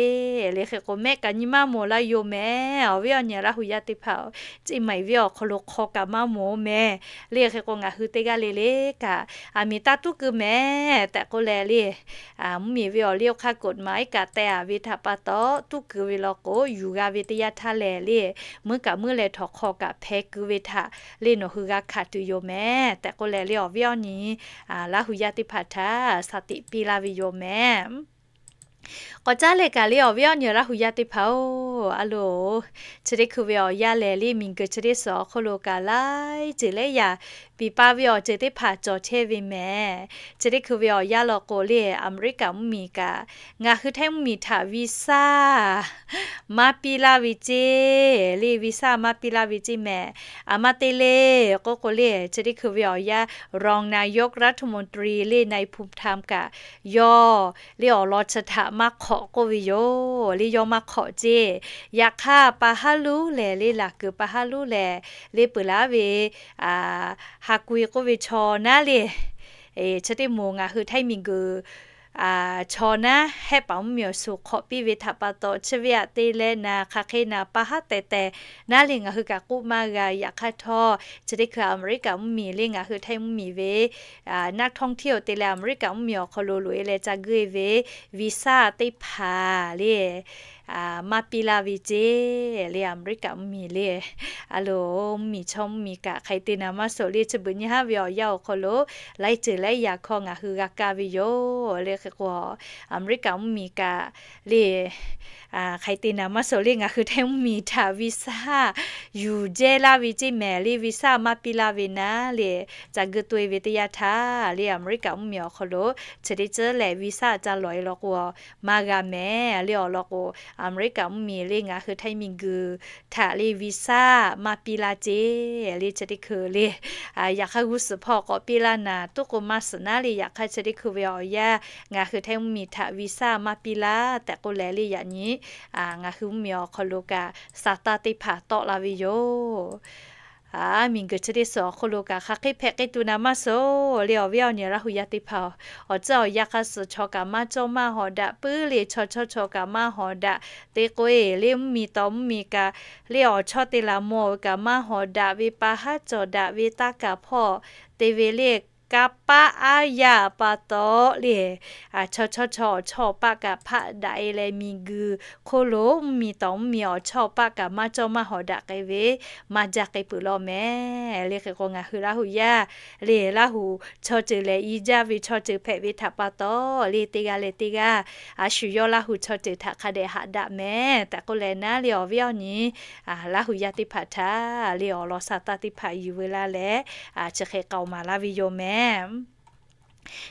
le. Hk'e k'o, mehˆ kaꞈ nyi maˇ mawˬ laˇ yoˬ mehˍ. Awˬ viˉ awˬ nyi Laˇ hu yaˇ teˇ hpaˍ-oˬ, Ceˇ maiˍ ve awˬ hk'aw lo hk'aw kaꞈ maˇ mawˬ mehˍ le. Hk'e k'o, ngaˬ hui teˇ g'aˇ le le kaꞈ aˬ miˍ taˇ tuˉ keu mehˍ tehꞈ k'oˆ leh le, mvuhˇmiˬ ve awˬ liˇ awˬ hk'aˇ กฎหมาย kaꞈ teh-a ve htaꞈ pa taw, tuˉ keu ve law k'o, yuˬ g'a ve teˇ yanˇ htaˇ lehˬ le, meuˉ kaꞈ meuˉ leh htawnˍ hk'aw kaꞈ hpehˇ keu ve htaꞈ le nawˬ hui g'a hkanˍ tuˬ yoˬ mehˍ tehꞈ k'oˆ leh le, awˬ viˉ awˬ nyi Laˇ hu yaˇ teˇ hpaˍ htaꞈ shaˍ tiꞈ piˇ laˇ ve yoˬ mehˍ. K'awꞈ caˉ leh kaꞈ le, awˬ viˉ awˬ nyi Laˇ hu yaˇ teˇ hpaˍ-oˬ, a loˬ, chi teˇ hkui ve awˬ yanˇ lehˬ le, miˬguiˬ chi teˇ suhˍ awˬ hk'oˆ lo kaꞈ laiˉ ceuˬ leh yaꞈ piˍ pa ve awˬ ceuˬ teˇ hpaˍ cawˬ chehˇ ve mehˍ. Chi teˇ hkui ve awˬ yanˇ law k'o le, Aˍmeˍriˆkaꞈ mvuhˇmiˬ kaꞈ ngaˬ hui Htaiˇ mvuhˇmiˬ htaꞈ visa maˇ piˇ laˇ ve ceˇ le, visa maˇ piˇ laˇ ve ceˇ mehˍ. Aˬ ma te le k'oˆ k'o le, chi teˇ hkui ve awˬ yanˇ รองนายกรัฐมนตรี le นายภูมิธรรม kaꞈ yawˇ le awˬ lawn chi htaꞈ maˇ hk'awꞈ k'oˆ ve yoˬ le, yawˇ maˇ hk'awꞈ ceˇ. Yaꞈ hk'aˇ, pa haˉ luˉ lehˬ le, laˬ kuiˬ pa haˉ luˉ lehˬ le, peuˬ laˇ ve ha kui k'oˆ ve chaw naˉ le, Chi teˇ moˍ ngaˬ hui Htaiˇ miˬguiˬ chaw naˉ hehˆ paˍ mvuhˇmiˬ awˬ shuˍ hk'awꞈ piˇ ve htaꞈ pa taw, chi ve aꞈ te leh naˍ hk'aˬ hk'e naˍ pa haˉ tehˬ tehˬ naˉ le ngaˬ hui kaꞈ k'oˆ maˇ g'a. Yaꞈ hk'aˇ htawˇ, chi teˇ hkui Aˍmeˍriˆkaˍ mvuhˇmiˬ le ngaˬ hui Htaiˇ mvuhˇmiˬ ve นักท่องเที่ยว te leh Aˍmeˍriˆkaˍ mvuhˇmiˬ awˬ hk'aw lo loꞈ e leh ca guˇ e ve visa teˇ hpaˍ le maˇ piˇ laˇ ve ceˇ le. Aˍmeˍriˆkaˍ mvuhˇmiˬ le, a loˍ, mvuhˇmiˬ chaw mvuhˇmiˬ kaꞈ hk'aˬ hk'e te naˍ maˇ suhˍ le, chi beuꞈ nyi haˉ ve awˬ yanˇ awˬ hk'aw lo laiˉ ceuˬ laiˉ yaꞈ hkawˇ ngaˬ hui g'a kaˇ ve yoˬ le. Hk'e k'o, Aˍmeˍriˆkaˍ mvuhˇmiˬ kaꞈ le hk'aˬ hk'e te naˍ maˇ suhˍ le, ngaˬ hui Htaiˇ mvuhˇmiˬ htaꞈ visa yuˬ jehˇ laˇ ve ceˇ mehˍ le. Visa maˇ piˇ laˇ ve naˉ le, ca guˇ to e ve teˇ yanˇ htaˇ le, Aˍmeˍriˆkaˍ mvuhˇmiˬ awˬ hk'aw lo chi teˇ ceuˬ lehˬ visa ca lawˬ e law k'o, maˇ g'a mehˍ le. Awˬ lawn k'o, Aˍmeˍriˆkaˍ mvuhˇmiˬ le ngaˬ hui Htaiˇ miˬguiˬ htaꞈ le visa maˇ piˇ laˇ ceˇ le. Chi teˇ hkui le, yaꞈ hk'aˇ g'uˇ suhˍ hpawˇ k'awꞈ piˇ laˇ naˍ tuˉ k'o maˇ suhˍ naˉ le. Yaꞈ hk'aˇ chi teˇ hkui ve awˬ yanˇ ngaˬ hui Htaiˇ mvuhˇmiˬ htaꞈ visa maˇ piˇ laˇ tehꞈ k'oˆ leh le, yaꞈ nyi ngaˬ hui mvuhˇmiˬ awˬ hk'aw lo kaꞈ sa taˇ teˇ hpaˍ tawˆ la ve yoˬ. Miˬguiˬ chi teˇ suhˍ awˬ hk'aw lo kaꞈ hk'aˬ hk'e hpehꞈ k'ai tuˬ naˍ maˇ suhˍ le. Awˬ viˉ awˬ nyi Laˇ hu yaˇ teˇ hpaˍ-oˬ, awˬ tcuhˉ awˬ yanˇ hk'aˇ suh chaw kaꞈ maˇ cawˇ maˇ hawˍ daꞈ puiˉ le. Chaw chawˇ chaw kaꞈ maˇ hawˍ daꞈ. Te k'o e le mvuhˇmiˬ tawˍ mvuhˇmiˬ kaꞈ le awˬ chawˇ te laˬ mawˬ ve kaꞈ maˇ hawˍ daꞈ ve, pa haˉ cawˬ daꞈ ve, taˇ kaˍ hpawˇ te ve le, kanˇ paˆ aˉ yaˇ pa taw le, chaw chawˇ chaw awˬ chawˇ awˬ paˆ kaꞈ hpaˆ daꞈ e leh miˬguiˬ hk'oˆ lo mvuhˇmiˬ tawˍ mvuhˇmiˬ awˬ chawˇ awˬ paˆ kaꞈ maˇ cawˇ maˇ hawˍ daꞈ k'ai ve, maˇ jaˇ k'ai peuˬ law mehˍ le. Hk'e k'o ngaˬ hui Laˇ hu yaˇ le, Laˇ hu chaw ceuˬ lehˬ i jaˇ ve chaw ceuˬ hpehꞈ ve htaꞈ pa taw le, teˇ g'aˇ leh teˇ g'aˇ a shu yawˇ Laˇ hu chaw ceuˬ htaꞈ hk'a dehꞈ haꞈ daꞈ mehˍ tehꞈ k'oˆ leh naˉ le, awˬ viˉ awˬ nyi Laˇ hu yaˇ teˇ hpaˍ htaꞈ le awˬ lawn sa taˇ teˇ hpaˍ yuˬ veu laˇ leh, chi hk'e k'aoˍ maˍ laˇ ve yoˬ mehˍ.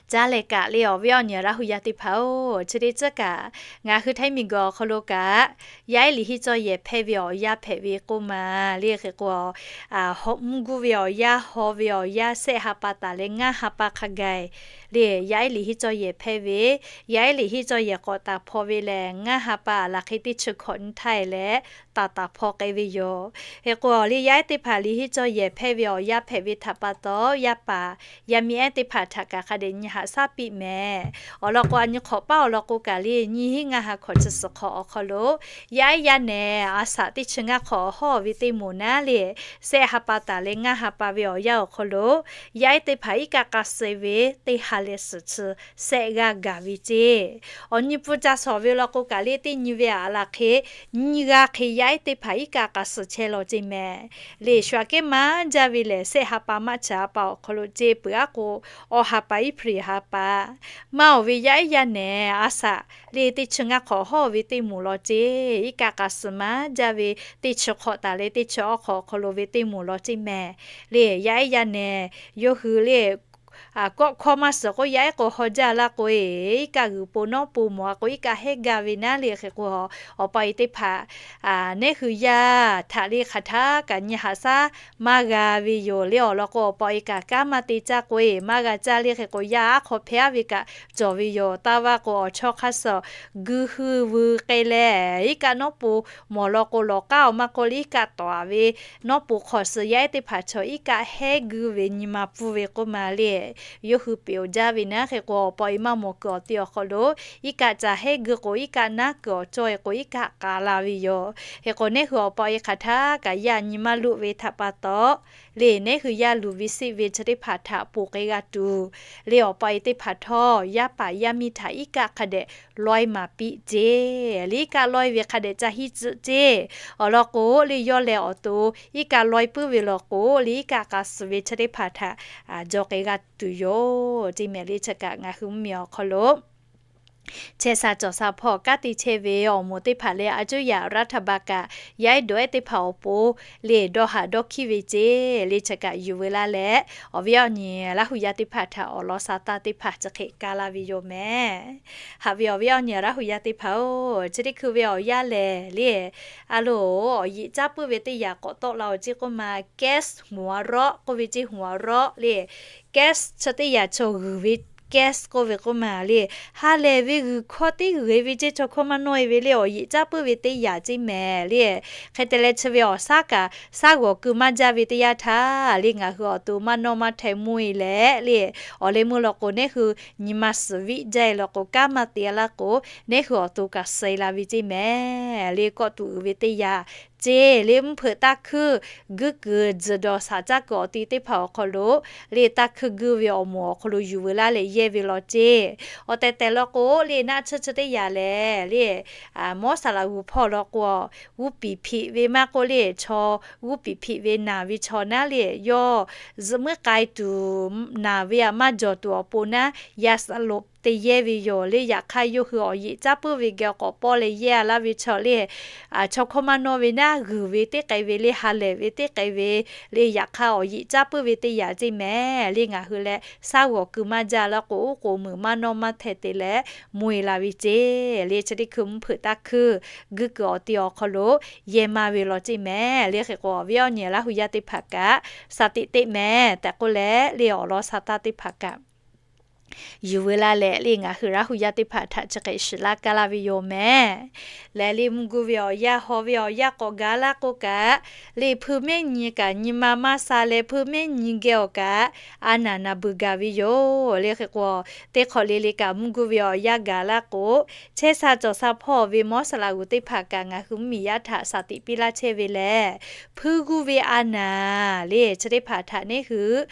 Caˇ leh kaꞈ le awˬ viˉ awˬ nyi Laˇ hu yaˇ teˇ hpaˍ-oˬ, chi teˇ ceuˬ kaꞈ ngaˬ hui Htaiˇ miˬguiˬ awˬ hk'aw lo kaꞈ yaˇ ehˉ liꞈ henˇ cawˇ yehˬ hpehˇ ve awˬ yanˇ hpehꞈ ve k'oˆ ma le. Hk'e k'o, mvuhˇ guˇ ve awˬ yanˇ, haw ve awˬ yanˇ, shehˆ ha pa taˍ leh ngaˇ ha pa hk'a gaˬ le, yaˇ ehˉ liꞈ henˇ cawˇ yehˬ hpehˇ ve, yaˇ ehˉ liꞈ henˇ cawˇ yehˬ k'awꞈ taˍ hpaw ve lehˬ, ngaˇ ha pa aˬ laˬ hk'e teˇ chi hkawꞈ nyi htaˇ e leh taˍ taˍ hpaw k'ai ve yoˬ. Hk'e k'o, awˬ liˇ yaˇ ehˉ teˇ hpaˍ liꞈ henˇ cawˇ yehˬ hpehˇ ve awˬ yanˇ hpehꞈ ve htaꞈ pa taw, yaˇ paˍ yaˇ miˇ ehˉ teˇ hpaˍ htaꞈ kaꞈ hk'a dehꞈ nyi haꞈ shaˉ piˇ mehˍ. Awˬ lawn k'o, a nyi hk'awꞈ paˉ awˬ lawn k'o kaꞈ le, nyiˇ hinˉ ngaˇ ha hkawꞈ chi suhˍ hk'awꞈ awˬ hk'aw lo yaˇ ehˉ yaˇ nehˬ a shaꞈ teˇ chi ngaˇ hk'awꞈ awˬ hawˉ ve teˇ moˍ naˉ le, shehˆ ha pa taˍ leh ngaˇ ha pa ve awˬ yanˇ awˬ hk'aw lo yaˇ ehˉ teˇ hpaˍ iˉ kaˆ k'a suh ve teˇ ha leh suhˍ chi shehˆ g'aˇ gaˬ ve ceˇ. Awˬ nyi pfuhˇ ca shawˍ ve law k'o kaꞈ le, teˇ nyi ve aˬ laˬ hk'e nyiˇ g'aˇ hk'e yaˇ ehˉ teˇ hpaˍ iˉ kaˆ k'a suh chehˇ law ceˇ mehˍ. Leˬ shu aꞈ kehˉ maˇ jaˇ ve lehˬ, shehˆ ha pa maˇ chi ha pa awˬ hk'aw lo ceˇ peuˬ aˉ k'o, awˬ ha pa iˉ hpaˍ ha pa maˇ awˬ ve yaˇ ehˉ yaˇ nehˬ a shaꞈ le teˇ chi ngaˇ hk'awꞈ hawˉ ve teˇ moˍ law ceˇ, iˉ kaˆ k'a suh maˇ jaˇ ve teˇ chi hk'awꞈ taˍ leh teˇ chi awˬ hk'awꞈ awˬ hk'aw lo ve teˇ moˍ law ceˇ mehˍ. Leˬ yaˇ ehˉ yaˇ nehˬ yawˇ hui le kawˆ hkawˇ maˇ suhˍ k'o, yaˇ ehˉ k'o haw jaˇ laˇ k'o e, iˉ kaˆ g'uiˬ po nawˉ po mawˬ a k'o, iˉ kaˆ hehˉ gaˇ ve naˉ le. Hk'e k'o, awˬ pa e teˇ hpaˍ neˉ hui yaˇ htaꞈ le hk'aˬ htaˇ kaꞈ nyi haꞈ shaˉ maˇ g'a ve yoˬ le. Awˬ lawn k'o, awˬ pa e kaꞈ kanˉ maˇ te caˇ k'o e, maˇ g'a caˇ le. Hk'e k'o, yaˇ aˉ hk'aw hpehˇ aˉ ve kaꞈ cawˬ ve yoˬ. Taˇ vaˇ k'o, awˬ chawˇ hk'aˇ suh guˇ hui veu k'ai leh, iˉ kaˆ nawˉ po mawˬ law k'o, lawˬ k'aˉ awˬ maˇ k'oˆ le, iˉ kaˆ tawˍ a ve nawˉ po hk'awꞈ suh yaˇ ehˉ teˇ hpaˍ chaw iˉ kaˆ hehˉ guˇ ve nyi ma pfuhˇ ve k'oˆ ma le. Yawˇ hui peꞈ awˬ jaˇ ve naˉ. Hk'e k'o, awˬ pa e maˇ mawˬ kuiˬ awˬ te awˬ hk'aw lo iˉ kaˆ ca hehˉ guˇ k'o, iˉ kaˆ naˉ kuiˬ awˬ cawˇ e k'o, iˉ kaˆ k'a la ve yoˬ. Hk'e k'o, neˉ hui awˬ pa e hk'aˬ htaˇ kaꞈ yaˇ nyi maˇ luˆ ve htaꞈ pa taw, le neˉ hui yaˇ luˬ ve siˆ ve chi teˇ hpaˍ htaꞈ ponˬ k'ai g'a tuˬ, le awˬ pa e teˇ hpaˍ htawˇ yaˇ paˍ yaˇ miˇ htaꞈ iˉ kaˆ hk'a dehꞈ lawehˇ maˍ piˇ ceˇ. Le iˉ kaˆ lawehˇ ve hk'a dehꞈ ca hiˉ tcuhˆ ceˇ. Awˬ lawn k'o, le yawˇ leh awˬ to iˉ kaˆ lawehˇ puiˉ ve law k'o, le iˉ kaˆ k'a suh ve chi teˇ hpaˍ htaꞈ jaw k'ai g'a tuˬ yoˬ ceˇ mehˍ. Le chi kaꞈ ngaˬ hui mvuhˇmiˬ awˬ hk'aw lo chehˇ sha cawˬ sha hpawˇ kanˉ te chehˇ ve awˬ moˍ teˇ hpaˍ leh a cuˇ yaꞈ รัฐบาล kaꞈ yaˇ ehˉ dawˬ ehˉ teˇ hpaˍ awˬ pon le dawˇ haꞈ dawˇ hkiˇ ve ceˇ. Le chi kaꞈ yuˬ veu laˇ leh, awˬ viˉ awˬ nyi Laˇ hu yaˇ teˇ hpaˍ htaꞈ awˬ lawn sa taˇ teˇ hpaˍ chi hk'e kaˇ laˇ ve yoˬ mehˍ. Haꞈ ve awˬ viˉ awˬ nyi Laˇ hu yaˇ teˇ hpaˍ-oˬ, chi teˇ hkui ve awˬ yanˇ lehˬ le, a loˍ, awˬ yeꞈ caˉ puiˉ ve teˇ yaꞈ k'awꞈ tawˆ la awˬ ceˇ k'oˆ ma, gas หัวเราะ k'oˆ ve ceˇ, หัวเราะ le, gas chi teˇ yaꞈ chaw g'uiˬ ve gas k'oˆ ve k'oˆ ma le, ha lehˬ ve g'uiˬ hkawˇ teˇ g'uiˬ ve ceˇ, chaw hkawˇ maˇ nawˇ e ve le, awˬ yeꞈ caˉ puiˉ ve teˇ yanˇ ceˇ mehˍ le. Hk'e te leh chi ve awˬ shaˉ kaꞈ shaˉ g'awˬ keu maˇ jaˇ ve teˇ yanˇ htaˇ le, ngaˬ hui awˬ to maˇ nawˇ maˇ hteh mvuhˇ e leh le, awˬ leh meuˇ law k'o, neˉ hui nyi ma suhˍ viˆ jaˇ e law k'o, kanˉ maˇ te laˇ k'o, neˉ hui awˬ to kaꞈ suh e la ve ceˇ mehˍ le. Kawˆ tuˬ uiˍ ve teˇ yanˇ ceˇ le, mvuhˇ hpeuꞈ tanˇ hkuinˇ guiˇ kuiˬ tzuhˬ dawˬ shaˍ caˇ kuiˬ awˬ ti teˇ hpaˍ awˬ hk'aw lo le, tanˇ hkuinˇ guiˇ ve awˬ moˍ awˬ hk'aw lo yuˬ veu laˇ leh yehˇ ve law ceˇ. Awˬ tehˬ tehˬ law k'o le, naˆ tsuhˇ chi teˇ yanˇ lehˬ le, mawˇ saˍ laꞈ g'uˬ hpawˇ law k'o, g'uˇ piˍ hpiꞈ ve maˇ k'oˆ le, chaw g'uˇ piˍ hpiꞈ ve naˬ ve chaw naˉ le, yawˇ zuhꞈ muiˉ k'ai tuˬ naˬ ve aꞈ maˇ jawˬ tuˬ awˬ pon naˉ, yaˇ saˍ loꞈ te yehˇ ve yoˬ le. Yaꞈ hk'aˇ, yawˇ hui awˬ yeꞈ caˉ puiˉ ve geh k'awꞈ pawˆ leh yehˇ a laˇ ve chaw le, chaw hkawˇ maˇ nawˇ ve naˉ, g'uiˬ ve teˇ k'ai ve le, ha lehˬ ve teˇ k'ai ve le. Yaꞈ hk'aˇ, awˬ yeꞈ caˉ puiˉ ve teˇ yanˇ ceˇ mehˍ le. Ngaˬ hui leh shaˉ g'awˬ keu maˇ jaˇ laˇ k'o, oˉ k'oˍ muiˬ maˇ nawˇ maˇ hteh te leh mvuhˇ e la ve ceˇ le. Chi teˇ hkui mvuhˇ hpeuꞈ tanˇ hkuinˇ guiˇ kuiˬ awˬ ti awˬ hk'aw lo yehˇ maˇ ve law ceˇ mehˍ le. Hk'e k'o, awˬ viˉ awˬ nyi Laˇ hu yaˇ teˇ hpaˍ kaꞈ, shaˍ tiꞈ teˇ mehˍ tehꞈ k'oˆ leh le, awˬ lawn sha taˇ teˇ hpaˍ kaꞈ yuˬ veu laˇ leh le, ngaˬ hui Laˇ hu yaˇ teˇ hpaˍ htaꞈ chi hk'e shiˍ laˇ kaˇ laˇ ve yoˬ mehˍ. Leh le, mvuhˇ gu ve awˬ yanˇ, haw ve awˬ yanˇ k'awꞈ gaˬ laˇ k'o kaꞈ le, hpui mehˉ nyi kaꞈ nyi ma maˇ sha leh, hpui mehˉ nyi geh awˬ kaꞈ a naˍ naˍ beuˬ gaˬ ve yoˬ le. Hk'e k'o, teˇ hk'awꞈ le le kaꞈ mvuhˇ gu ve awˬ yanˇ gaˬ laˇ k'o, chehˇ sha cawˬ sha hpawˇ ve mawˇ saˍ laꞈ g'uˬ teˇ hpaˍ kaꞈ ngaˬ hui mvuhˇ miˬ yaˇ htaꞈ shaˍ tiꞈ piˇ laˇ chehˇ ve lehˬ, hpuiˇ g'uˇ ve a naˍ le, chi teˇ hpaˍ htaꞈ neˉ hui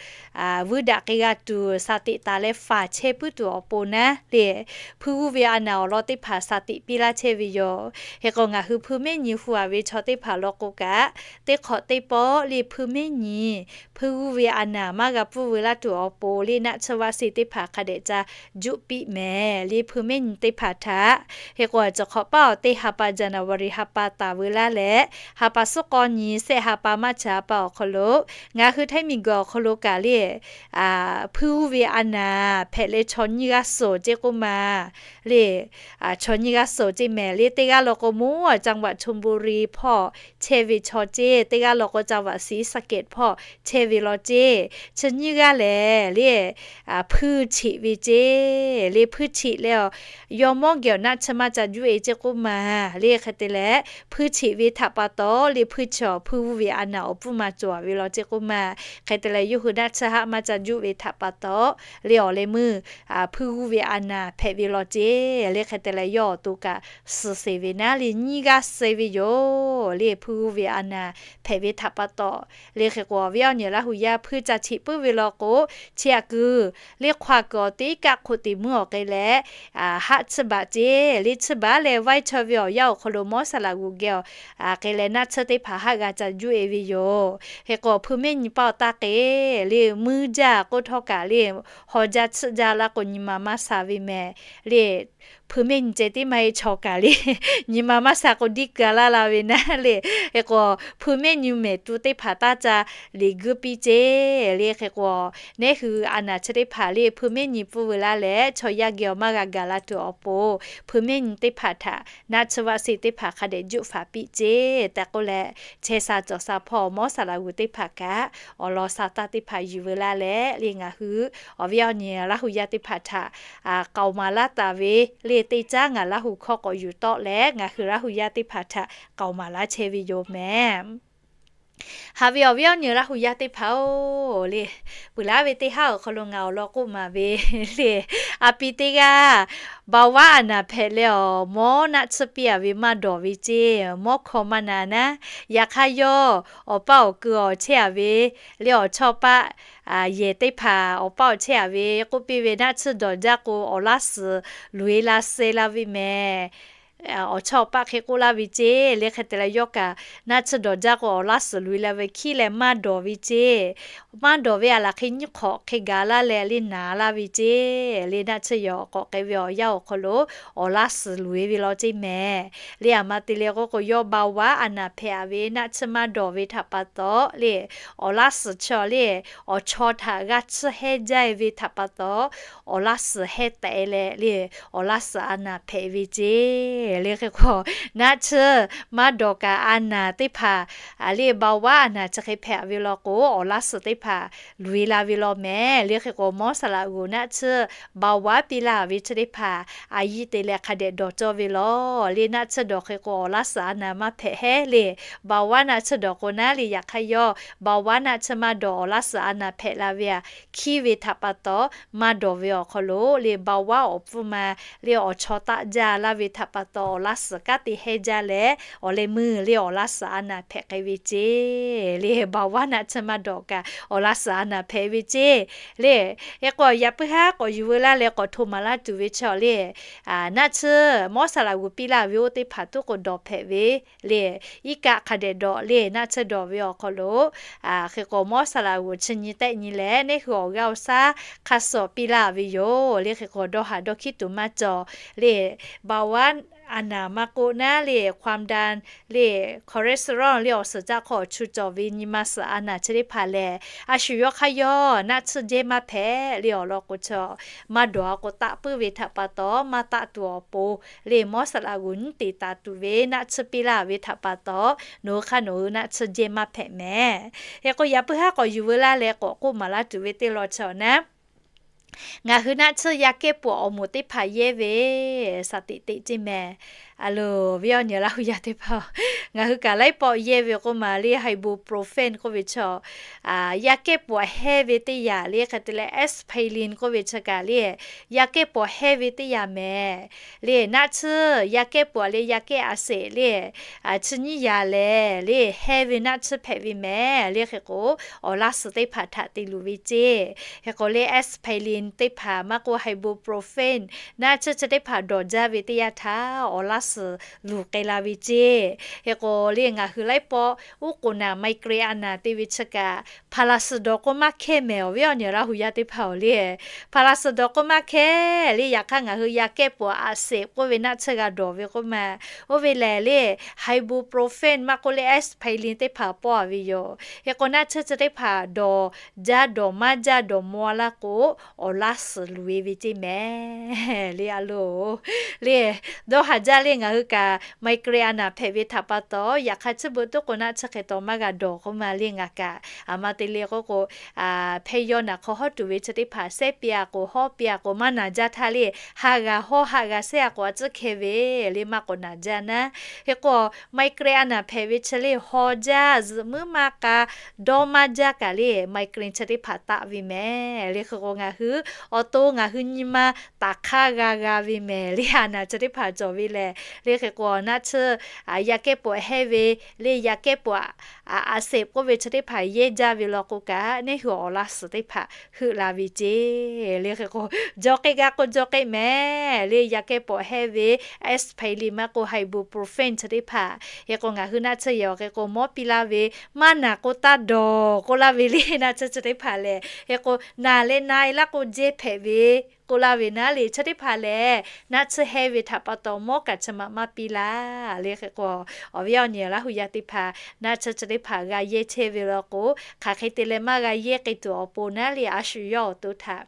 vuiˇ daꞈ k'ai g'a tuˬ, shaˍ tiꞈ taˍ leh faˍ chehˇ puiˉ tuˬ awˬ pon naˉ le, hpuiˇ g'uˇ ve a naˍ awˬ lawn teˇ hpaˍ shaˍ tiꞈ piˇ laˇ chehˇ ve yoˬ. Hk'e k'o, ngaˬ hui hpui mehˉ nyi hu a ve chaw teˇ hpaˍ law k'o kaꞈ, teˇ hk'awꞈ teˇ pawˆ le hpui mehˉ nyi hpuiˇ g'uˇ ve a naˍ maˇ g'a pfuhˇ veu laˇ tuˬ awˬ pon le, naˆ tsuhˇ vaˆ seˇ teˇ hpaˍ hk'a dehꞈ ca juˆ piˇ mehˍ le, hpui mehˉ nyi teˇ hpaˍ htaꞈ. Hk'e k'o, a cawˬ hk'awꞈ paˉ awˬ teˇ ha pa January ha pa taˍ veu laˇ leh, ha pa suhˉ k'awˇ nyi, sehˆ ha pa March ha pa awˬ hk'aw lo, ngaˬ hui Htaiˇ miˬ guiˬ awˬ hk'aw lo kaꞈ le, hpuiˇ g'uˇ ve a naˍ hpehꞈ leh chaw nyiˇ g'aˇ suhˍ ceˇ k'oˆ ma le, chaw nyiˇ g'aˇ suhˍ ceˇ mehˍ le. Teˇ g'aˇ law k'o, mawˇ จังหวัดชลบุรี hpawˇ chehˇ ve chaw ceˇ, teˇ g'aˇ law k'o, จังหวัดศรีสะเกษ hpawˇ chehˇ ve law ceˇ. Chi nyiˇ g'aˇ lehˬ le, hpuiˇ cheꞈ ve ceˇ le, hpuiˇ cheꞈ leh, yawˇ mawˇ geh awˬ naˆ tsuhˇ maˇ ca juˆ e ceˇ k'oˆ ma le. Hk'e te leh, hpuiˇ cheꞈ ve htaꞈ pa taw le, hpuiˇ chi awˬ hpuiˇ g'uˇ ve a naˍ awˬ pfuhˇ ma cawˬ a ve law ceˇ k'oˆ ma. Hk'e te leh, yawˇ hui naˆ tsuhˇ haˆ maˇ ca juˆ ve htaꞈ pa taw le, awˬ leh meuˇ hpuiˇ g'uˇ ve a naˍ hpehꞈ ve law ceˇ le. Hk'e te leh, yawˇ awˬ to kaꞈ suh sheˍ ve naˉ le, nyiˇ g'aˇ suh ve yoˬ le, hpuiˇ g'uˇ ve a naˍ hpehꞈ ve htaꞈ pa taw le. Hk'e k'o, awˬ viˉ awˬ nyi Laˇ hu yaˇ hpuiˇ ca cheꞈ puiˉ ve law k'o, chi aꞈ kuiˬ le hk'aw kuiˬ awˬ teˇ kaˆ hk'oˆ teꞈ meuˇ awˬ k'ai leh, haˆ tsuhˇ baꞈ ceˇ le, tsuhˇ baꞈ leh vaiˇ chaw ve awˬ yanˇ awˬ hk'aw lo mawˇ saˍ laꞈ g'uˬ geh awˬ k'ai leh naˆ tsuhˇ teˇ hpaˍ haˆ g'a ca juˆ e ve yoˬ. Hk'e k'o, hpui mehˉ nyi paˆ awˬ taˇ k'e le, muiˇ jaˇ k'oˆ htawˇ kaꞈ le, haw jaˇ tsuhˆ jaˇ laˇ k'o, nyi ma maˇ sha ve mehˍ le. Hpui mehˉ nyi ceh tiˉ maˇ heˆ, chaw kaꞈ le, nyi ma maˇ sha k'o, diˇ keu a laˇ la ve naˉ le. Hk'e k'o, hpui mehˉ nyi mehˍ tu teˇ hpaˍ taˇ ca liꞈ guiˇ piˇ ceˇ le. Hk'e k'o, neˉ hui a naˍ chi teˇ hpaˍ le, hpui mehˉ nyi pfuhˇ veu laˇ leh, chaw yaˇ geh awˬ maˇ g'a gaˬ la tuˬ awˬ pon, hpui mehˉ nyi teˇ hpaˍ htaꞈ naˆ tsuhˇ vaˆ seˇ teˇ hpaˍ hk'a dehꞈ juˆ faˍ piˇ ceˇ tehꞈ k'oˆ leh, chehˇ sha cawˬ sha hpawˇ mawˇ saˍ laꞈ g'uˬ teˇ hpaˍ kaꞈ, awˬ lawn sha taˇ teˇ hpaˍ yuˬ veu laˇ leh le, ngaˬ hui awˬ viˉ awˬ nyi Laˇ hu yaˇ teˇ hpaˍ htaꞈ k'aoˍ maˍ laˇ taˍ ve le, teˇ caˉ ngaˬ Laˇ hu hkawˇ k'awꞈ yuˬ tawˆ leh, ngaˬ hui Laˇ hu yaˇ teˇ hpaˍ htaꞈ k'aoˍ maˍ laˇ chehˇ ve yoˬ mehˍ. Haꞈ ve awˬ viˉ awˬ nyi Laˇ hu yaˇ teˇ hpaˍ-oˬ le, peuˬ laˉ ve teˇ haˉ awˬ hk'aw lo ngaˬ awˬ lawn k'oˆ maˍ ve le, a pi teˇ g'aˇ เบาหวาน a naˍ hpehꞈ leh awˬ mawˇ naˆ tsuhˇ piˇ a ve maˇ dawˬ ve ceˇ, mawˇ hkaw maˇ na naˉ. Yaꞈ hk'aˇ yawˇ awˬ paˇ awˬ keu awˬ chehˇ a ve le, awˬ chawˇ paˆ yehˬ teˇ hpaˍ awˬ paˇ awˬ chehˇ a ve k'oˆ piˇ ve, naˆ tsuhˇ dawˬ jaˇ k'o, awˬ laˇ suhˍ loꞈ e la suh la ve mehˍ. Awˬ chawˇ awˬ paˆ hk'e k'oˆ laˇ ve ceˇ le. Hk'e te leh, yawˇ kaꞈ naˆ tsuhˇ dawˬ jaˇ k'o, awˬ laˇ suhˍ loꞈ e la ve hkiˉ leh maˇ dawˬ ve ceˇ. Maˇ dawˬ ve a laˬ hk'e nyiˇ hk'awꞈ hk'e gaˬ laˇ leh le naˍ laˇ ve ceˇ le. Naˆ tsuhˇ yawˬ k'awꞈ k'ai ve awˬ yanˇ awˬ hk'aw lo awˬ laˇ suhˍ loꞈ e ve law ceˇ mehˍ le. A ma te leh k'oˆ k'o, yawˇ เบาหวาน a naˍ hpehꞈ a ve naˆ tsuhˇ maˇ dawˬ ve htaꞈ pa taw le, awˬ laˇ suhˍ chi le, awˬ chawˇ htaꞈ g'a tsuhˇ hehnˇ jaˇ e ve htaꞈ pa taw, awˬ laˇ suhˍ hehnˇ tehꞈ e leh le, awˬ laˇ suhˍ a naˍ hpehꞈ ve ceˇ Le hk'e k'o, naˆ tsuhˇ maˇ dawˬ kaꞈ a naˍ teˇ hpaˍ, le เบาหวาน a naˍ chi hk'e hpehꞈ ve law k'o, awˬ laˇ suhˍ teˇ hpaˍ luˬ e la ve law mehˍ. Le hk'e k'o, mawˇ saˍ laꞈ g'uˬ naˆ tsuhˇ เบาหวาน piˇ laˇ ve chi teˇ hpaˍ a yiˇ te leh hk'a dehꞈ dawˬ cawˇ ve law. Le naˆ tsuhˇ dawˬ hk'e k'o, awˬ laˇ suhˍ a naˍ maˇ hpehꞈ heˉ le. เบาหวาน naˆ tsuhˇ dawˬ k'o naˉ le, yaꞈ hk'aˇ yawˇ เบาหวาน naˆ tsuhˇ maˇ dawˬ awˬ laˇ suhˍ a naˍ hpehꞈ la ve aꞈ, hkiˇ ve htaꞈ pa taw maˇ dawˬ ve awˬ hk'aw lo le, เบาหวาน awˬ pfuhˇ ma le awˬ chaw taˆ jaˇ laˇ ve htaꞈ pa taw, awˬ laˇ suhˍ kanˉ te hehnˇ jaˇ leh, awˬ leh meuˇ le awˬ laˇ suhˍ a naˍ hpehꞈ k'ai ve ceˇ. Le เบาหวาน naˆ tsuhˇ maˇ dawˬ kaꞈ awˬ laˇ suhˍ a naˍ hpehꞈ ve ceˇ. Le hk'e k'o, yaꞈ puiˉ haˉ k'awꞈ yuˬ veu laˇ leh k'awꞈ hto maˍ laˇ tuˬ ve chaw le, naˆ tsuhˇ mawˇ saˍ laꞈ g'uˬ piˇ laˇ ve oˇ teˇ hpaˍ tuˉ k'o dawˬ hpehꞈ ve le. Iˉ kaˆ hk'a dehꞈ dawˬ le, naˆ tsuhˇ dawˬ ve awˬ hk'aw lo, hk'e k'o mawˇ saˍ laꞈ g'uˬ chi nyi tehˆ nyi leh, neˇ hui awˬ g'aˇ awˬ shaˉ hk'a suhˍ piˇ laˇ ve yoˬ. Le hk'e k'o, dawˇ haˍ dawˇ hkiˉ tuˬ maˇ cawˬ le. เบาหวาน a naˍ maˇ k'oˆ naˉ le, ความดัน le, cholesterol le awˬ suhˍ caˆ hk'aw awˬ chu cawˬ ve nyi ma suhˍ a naˍ chi teˇ hpaˍ lehˬ, a shu yawˇ hk'aˇ yawˇ naˆ tsuhˇ jehˇ maˇ hpehꞈ le awˬ lawn k'o, chaw maˇ dawˬ a k'o taˆ puiˉ ve htaꞈ pa taw, maˇ taˆ tuˬ awˬ pon le, mawˇ saˍ laꞈ g'uˬ nyiˉ te taˍ tuˬ ve naˆ tsuhˇ piˇ laˇ ve htaꞈ pa taw, nawˬ hui hk'aˇ nawˬ hui naˆ tsuhˇ jehˇ maˇ hpehꞈ mehˍ. Hk'e k'o, yaꞈ puiˉ haˉ k'awꞈ yuˬ veu laˇ leh k'awꞈ k'oˆ maˍ laˇ tuˬ ve teˇ lawn chaw naˉ, ngaˬ hui naˆ tsuhˇ yaˇ kehˉ pawˍ awˬ moˍ teˇ hpaˍ yehˇ ve, saˍ tiꞈ teꞈ ceˇ mehˍ. A loˬ, viˉ awˬ nyi Laˇ hu yaˇ teˇ hpaˍ, ngaˬ hui kaꞈ laiˉ pawˆ yehˇ ve k'oˆ ma le, ibuprofen k'oˆ ve chaw, yaˇ kehˉ pawˍ hehnˇ ve teˇ yanˇ le, hk'e te leh aspirin k'oˆ ve chi kaꞈ le, yaˇ kehˉ pawˍ hehnˇ ve teˇ yanˇ mehˍ. Le naˆ tsuhˇ yaˇ kehˉ pawˍ le yaˇ kehˉ a seˍ le, chi nyiˇ yanˇ lehˬ le, hehnˇ ve naˆ tsuhˇ hpehꞈ ve mehˍ. Le hk'e k'o, awˬ laˇ suhˍ teˇ hpaˍ htaꞈ te luˬ ve ceˇ. Hk'e k'o le, aspirin teˇ hpaˍ maˇ k'oˆ ibuprofen naˆ tsuhˇ chi teˇ hpaˍ dawˬ jaˇ ve teˇ yanˇ htaˇ, awˬ laˇ suhˍ luˬ k'ai la ve ceˇ. Hk'e k'o le, ngaˬ hui laiˉ pawˆ uˉ k'oˍ naˬ migraine a naˍ te ve chi kaꞈ, Panadol k'oˆ maˇ hkehˇ mehˍ. Awˬ viˉ awˬ nyi Laˇ hu yaˇ teˇ hpaˍ-oˬ le, Panadol k'oˆ maˇ hkehˇ le. Yaꞈ hk'aˇ ngaˬ hui yaˇ kehˉ pawˍ a seˍ k'oˆ ve naˆ tsuhˇ g'a dawˬ ve k'oˆ ma, oˇ ve lehˬ le, ibuprofen maˇ k'oˆ le aspirin teˇ hpaˍ pawˆ a ve yoˬ. Hk'e k'o, naˆ tsuhˇ chi teˇ hpaˍ dawˬ jaˇ dawˬ maˇ jaˇ dawˬ maw laˇ k'o, awˬ laˇ suhˍ luˬ e ve ceˇ mehˍ. Le a loˬ, le dawˇ haˍ jaˇ le, ngaˬ hui kaꞈ migraine a naˍ hpehꞈ ve htaꞈ pa taw, yaꞈ hk'aˇ chi beuꞈ tuˉ k'o naˆ tsuhˇ hk'e taw maˇ g'a dawˬ k'oˆ ma le. Ngaˬ kaꞈ a ma te le k'oˆ k'o, hpehˇ yawˇ naˬ hk'aw hawˉ tuˬ ve chi teˇ hpaˍ sehˉ piˇ a k'o, hawˉ piˇ a k'o, maˇ naˬ jaˇ htaˇ le, ha g'a hawˉ ha g'a sehˉ a k'o, a tcuhˉ hkeh ve le, maˇ k'awꞈ naˬ jaˇ naˉ. Hk'e k'o, migraine a naˍ hpehꞈ ve chi le, haw jaˇ, zuhꞈ muiˉ maˇ k'a, dawˇ maˇ jaˇ kaꞈ le, migraine chi teˇ hpaˍ taˆ ve mehˍ. Le hk'e k'o, ngaˬ hui awˬ to ngaˬ hui nyi ma taˍ hk'aˇ g'a g'a ve mehˍ. Le a naˍ chi teˇ hpaˍ cawˬ ve lehˬ, le hk'e k'o, naˆ tsuhˇ yaˇ kehˉ pawˍ hehnˇ ve le, yaˇ kehˉ pawˍ a seˍ k'oˆ ve chi teˇ hpaˍ yehˇ jaˇ ve law k'o kaꞈ, neˇ hui awˬ laˇ suhˍ teˇ hpaˍ heuˆ la ve ceˇ. Le hk'e k'o, jaw k'ehˆ g'a k'o jaw k'ehˆ mehˍ. Le yaˇ kehˉ pawˍ hehnˇ ve aspirin maˇ k'oˆ ibuprofen chi teˇ hpaˍ, hk'e k'o ngaˬ hui naˆ tsuhˇ yehˬ awˬ hk'e k'o mawˉ piˇ laˇ ve, maˇ naˬ k'o taˇ dawˬ k'oˆ laˇ ve le, naˆ tsuhˇ chi teˇ hpaˍ lehˬ. Hk'e k'o, naˬ leh na e laˇ k'o jehˇ hpehꞈ ve k'oˆ laˇ ve naˉ le, chi teˇ hpaˍ lehˬ, naˆ tsuhˇ hehnˇ ve htaꞈ pa taw mawˉ kaꞈ chi ma maˇ piˇ laˇ. Le hk'e k'o, awˬ viˉ awˬ nyi Laˇ hu yaˇ teˇ hpaˍ, naˆ tsuhˇ chi teˇ hpaˍ g'a yehˇ chehˇ ve law k'o, hk'aˬ hk'e te leh maˇ g'a yehˇ k'ai tuˬ awˬ pon naˉ le, a shu yawˇ awˬ to htaꞈ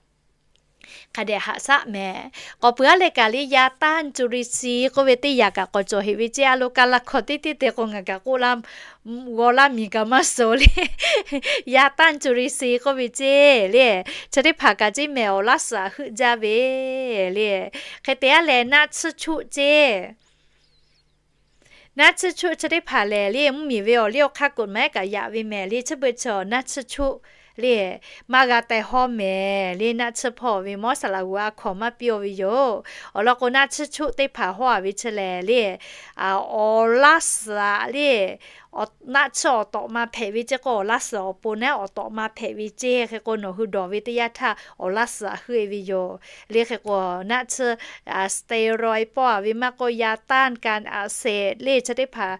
hk'a dehꞈ haꞈ shaˆ mehˍ. K'awꞈ peuˬ aˉ leh kaꞈ le, yaˇ tanˇ curi si k'oˆ ve teˇ yanˇ kaꞈ k'awꞈ cawˬ heꞈ ve ceˇ. A lo, ka la hkawꞈ teˇ teˇ te k'o ngaˬ kaꞈ k'oˆ laˇ, g'aw laˇ miˬ kaꞈ maˇ suhˍ le. Yaˇ tanˇ curi si k'oˆ ve ceˇ le, chi teˇ hpaˍ kaꞈ ceˇ mehˍ, awˬ laˇ suhˍ a heuˆ jaˇ ve le. Hk'e te aˉ leh naˆ tsuhˇ choˆ ceˇ. Naˆ tsuhˇ choˆ chi teˇ hpaˍ lehˬ le, mvuhˇ miˬ ve awˬ liˇ awˬ hk'aˇ กฎหมาย kaꞈ yaꞈ ve mehˍ le. Chi beuꞈ chaw naˆ tsuhˇ choˆ le, maˇ g'a teh hawˇ mehˍ le, naˆ tsuhˇ hpawˇ ve mawˇ saˍ laꞈ g'uˬ a hkawnˍ maˇ piˇ aw ve yoˬ. Awˬ lawn k'o, naˆ tsuhˇ choˆ teˇ hpaˍ hawˇ a ve chi lehˬ le, awˬ laˇ suhˍ le, naˆ tsuhˇ awˬ tawꞈ ma hpehꞈ ve ceˇ k'o, awˬ laˇ suhˍ awˬ pon naˉ awˬ tawꞈ ma hpehꞈ ve ceˇ. Hk'e k'o, nawˬ hui dawˬ ve teˇ yanˇ htaˇ awˬ laˇ suhˍ a heuˆ e ve yoˬ. Le hk'e k'o, naˆ tsuhˇ steroid pawˆ a ve maˇ k'oˆ, yaˇ tanˇ ka a seˍ le, chi teˇ hpaˍ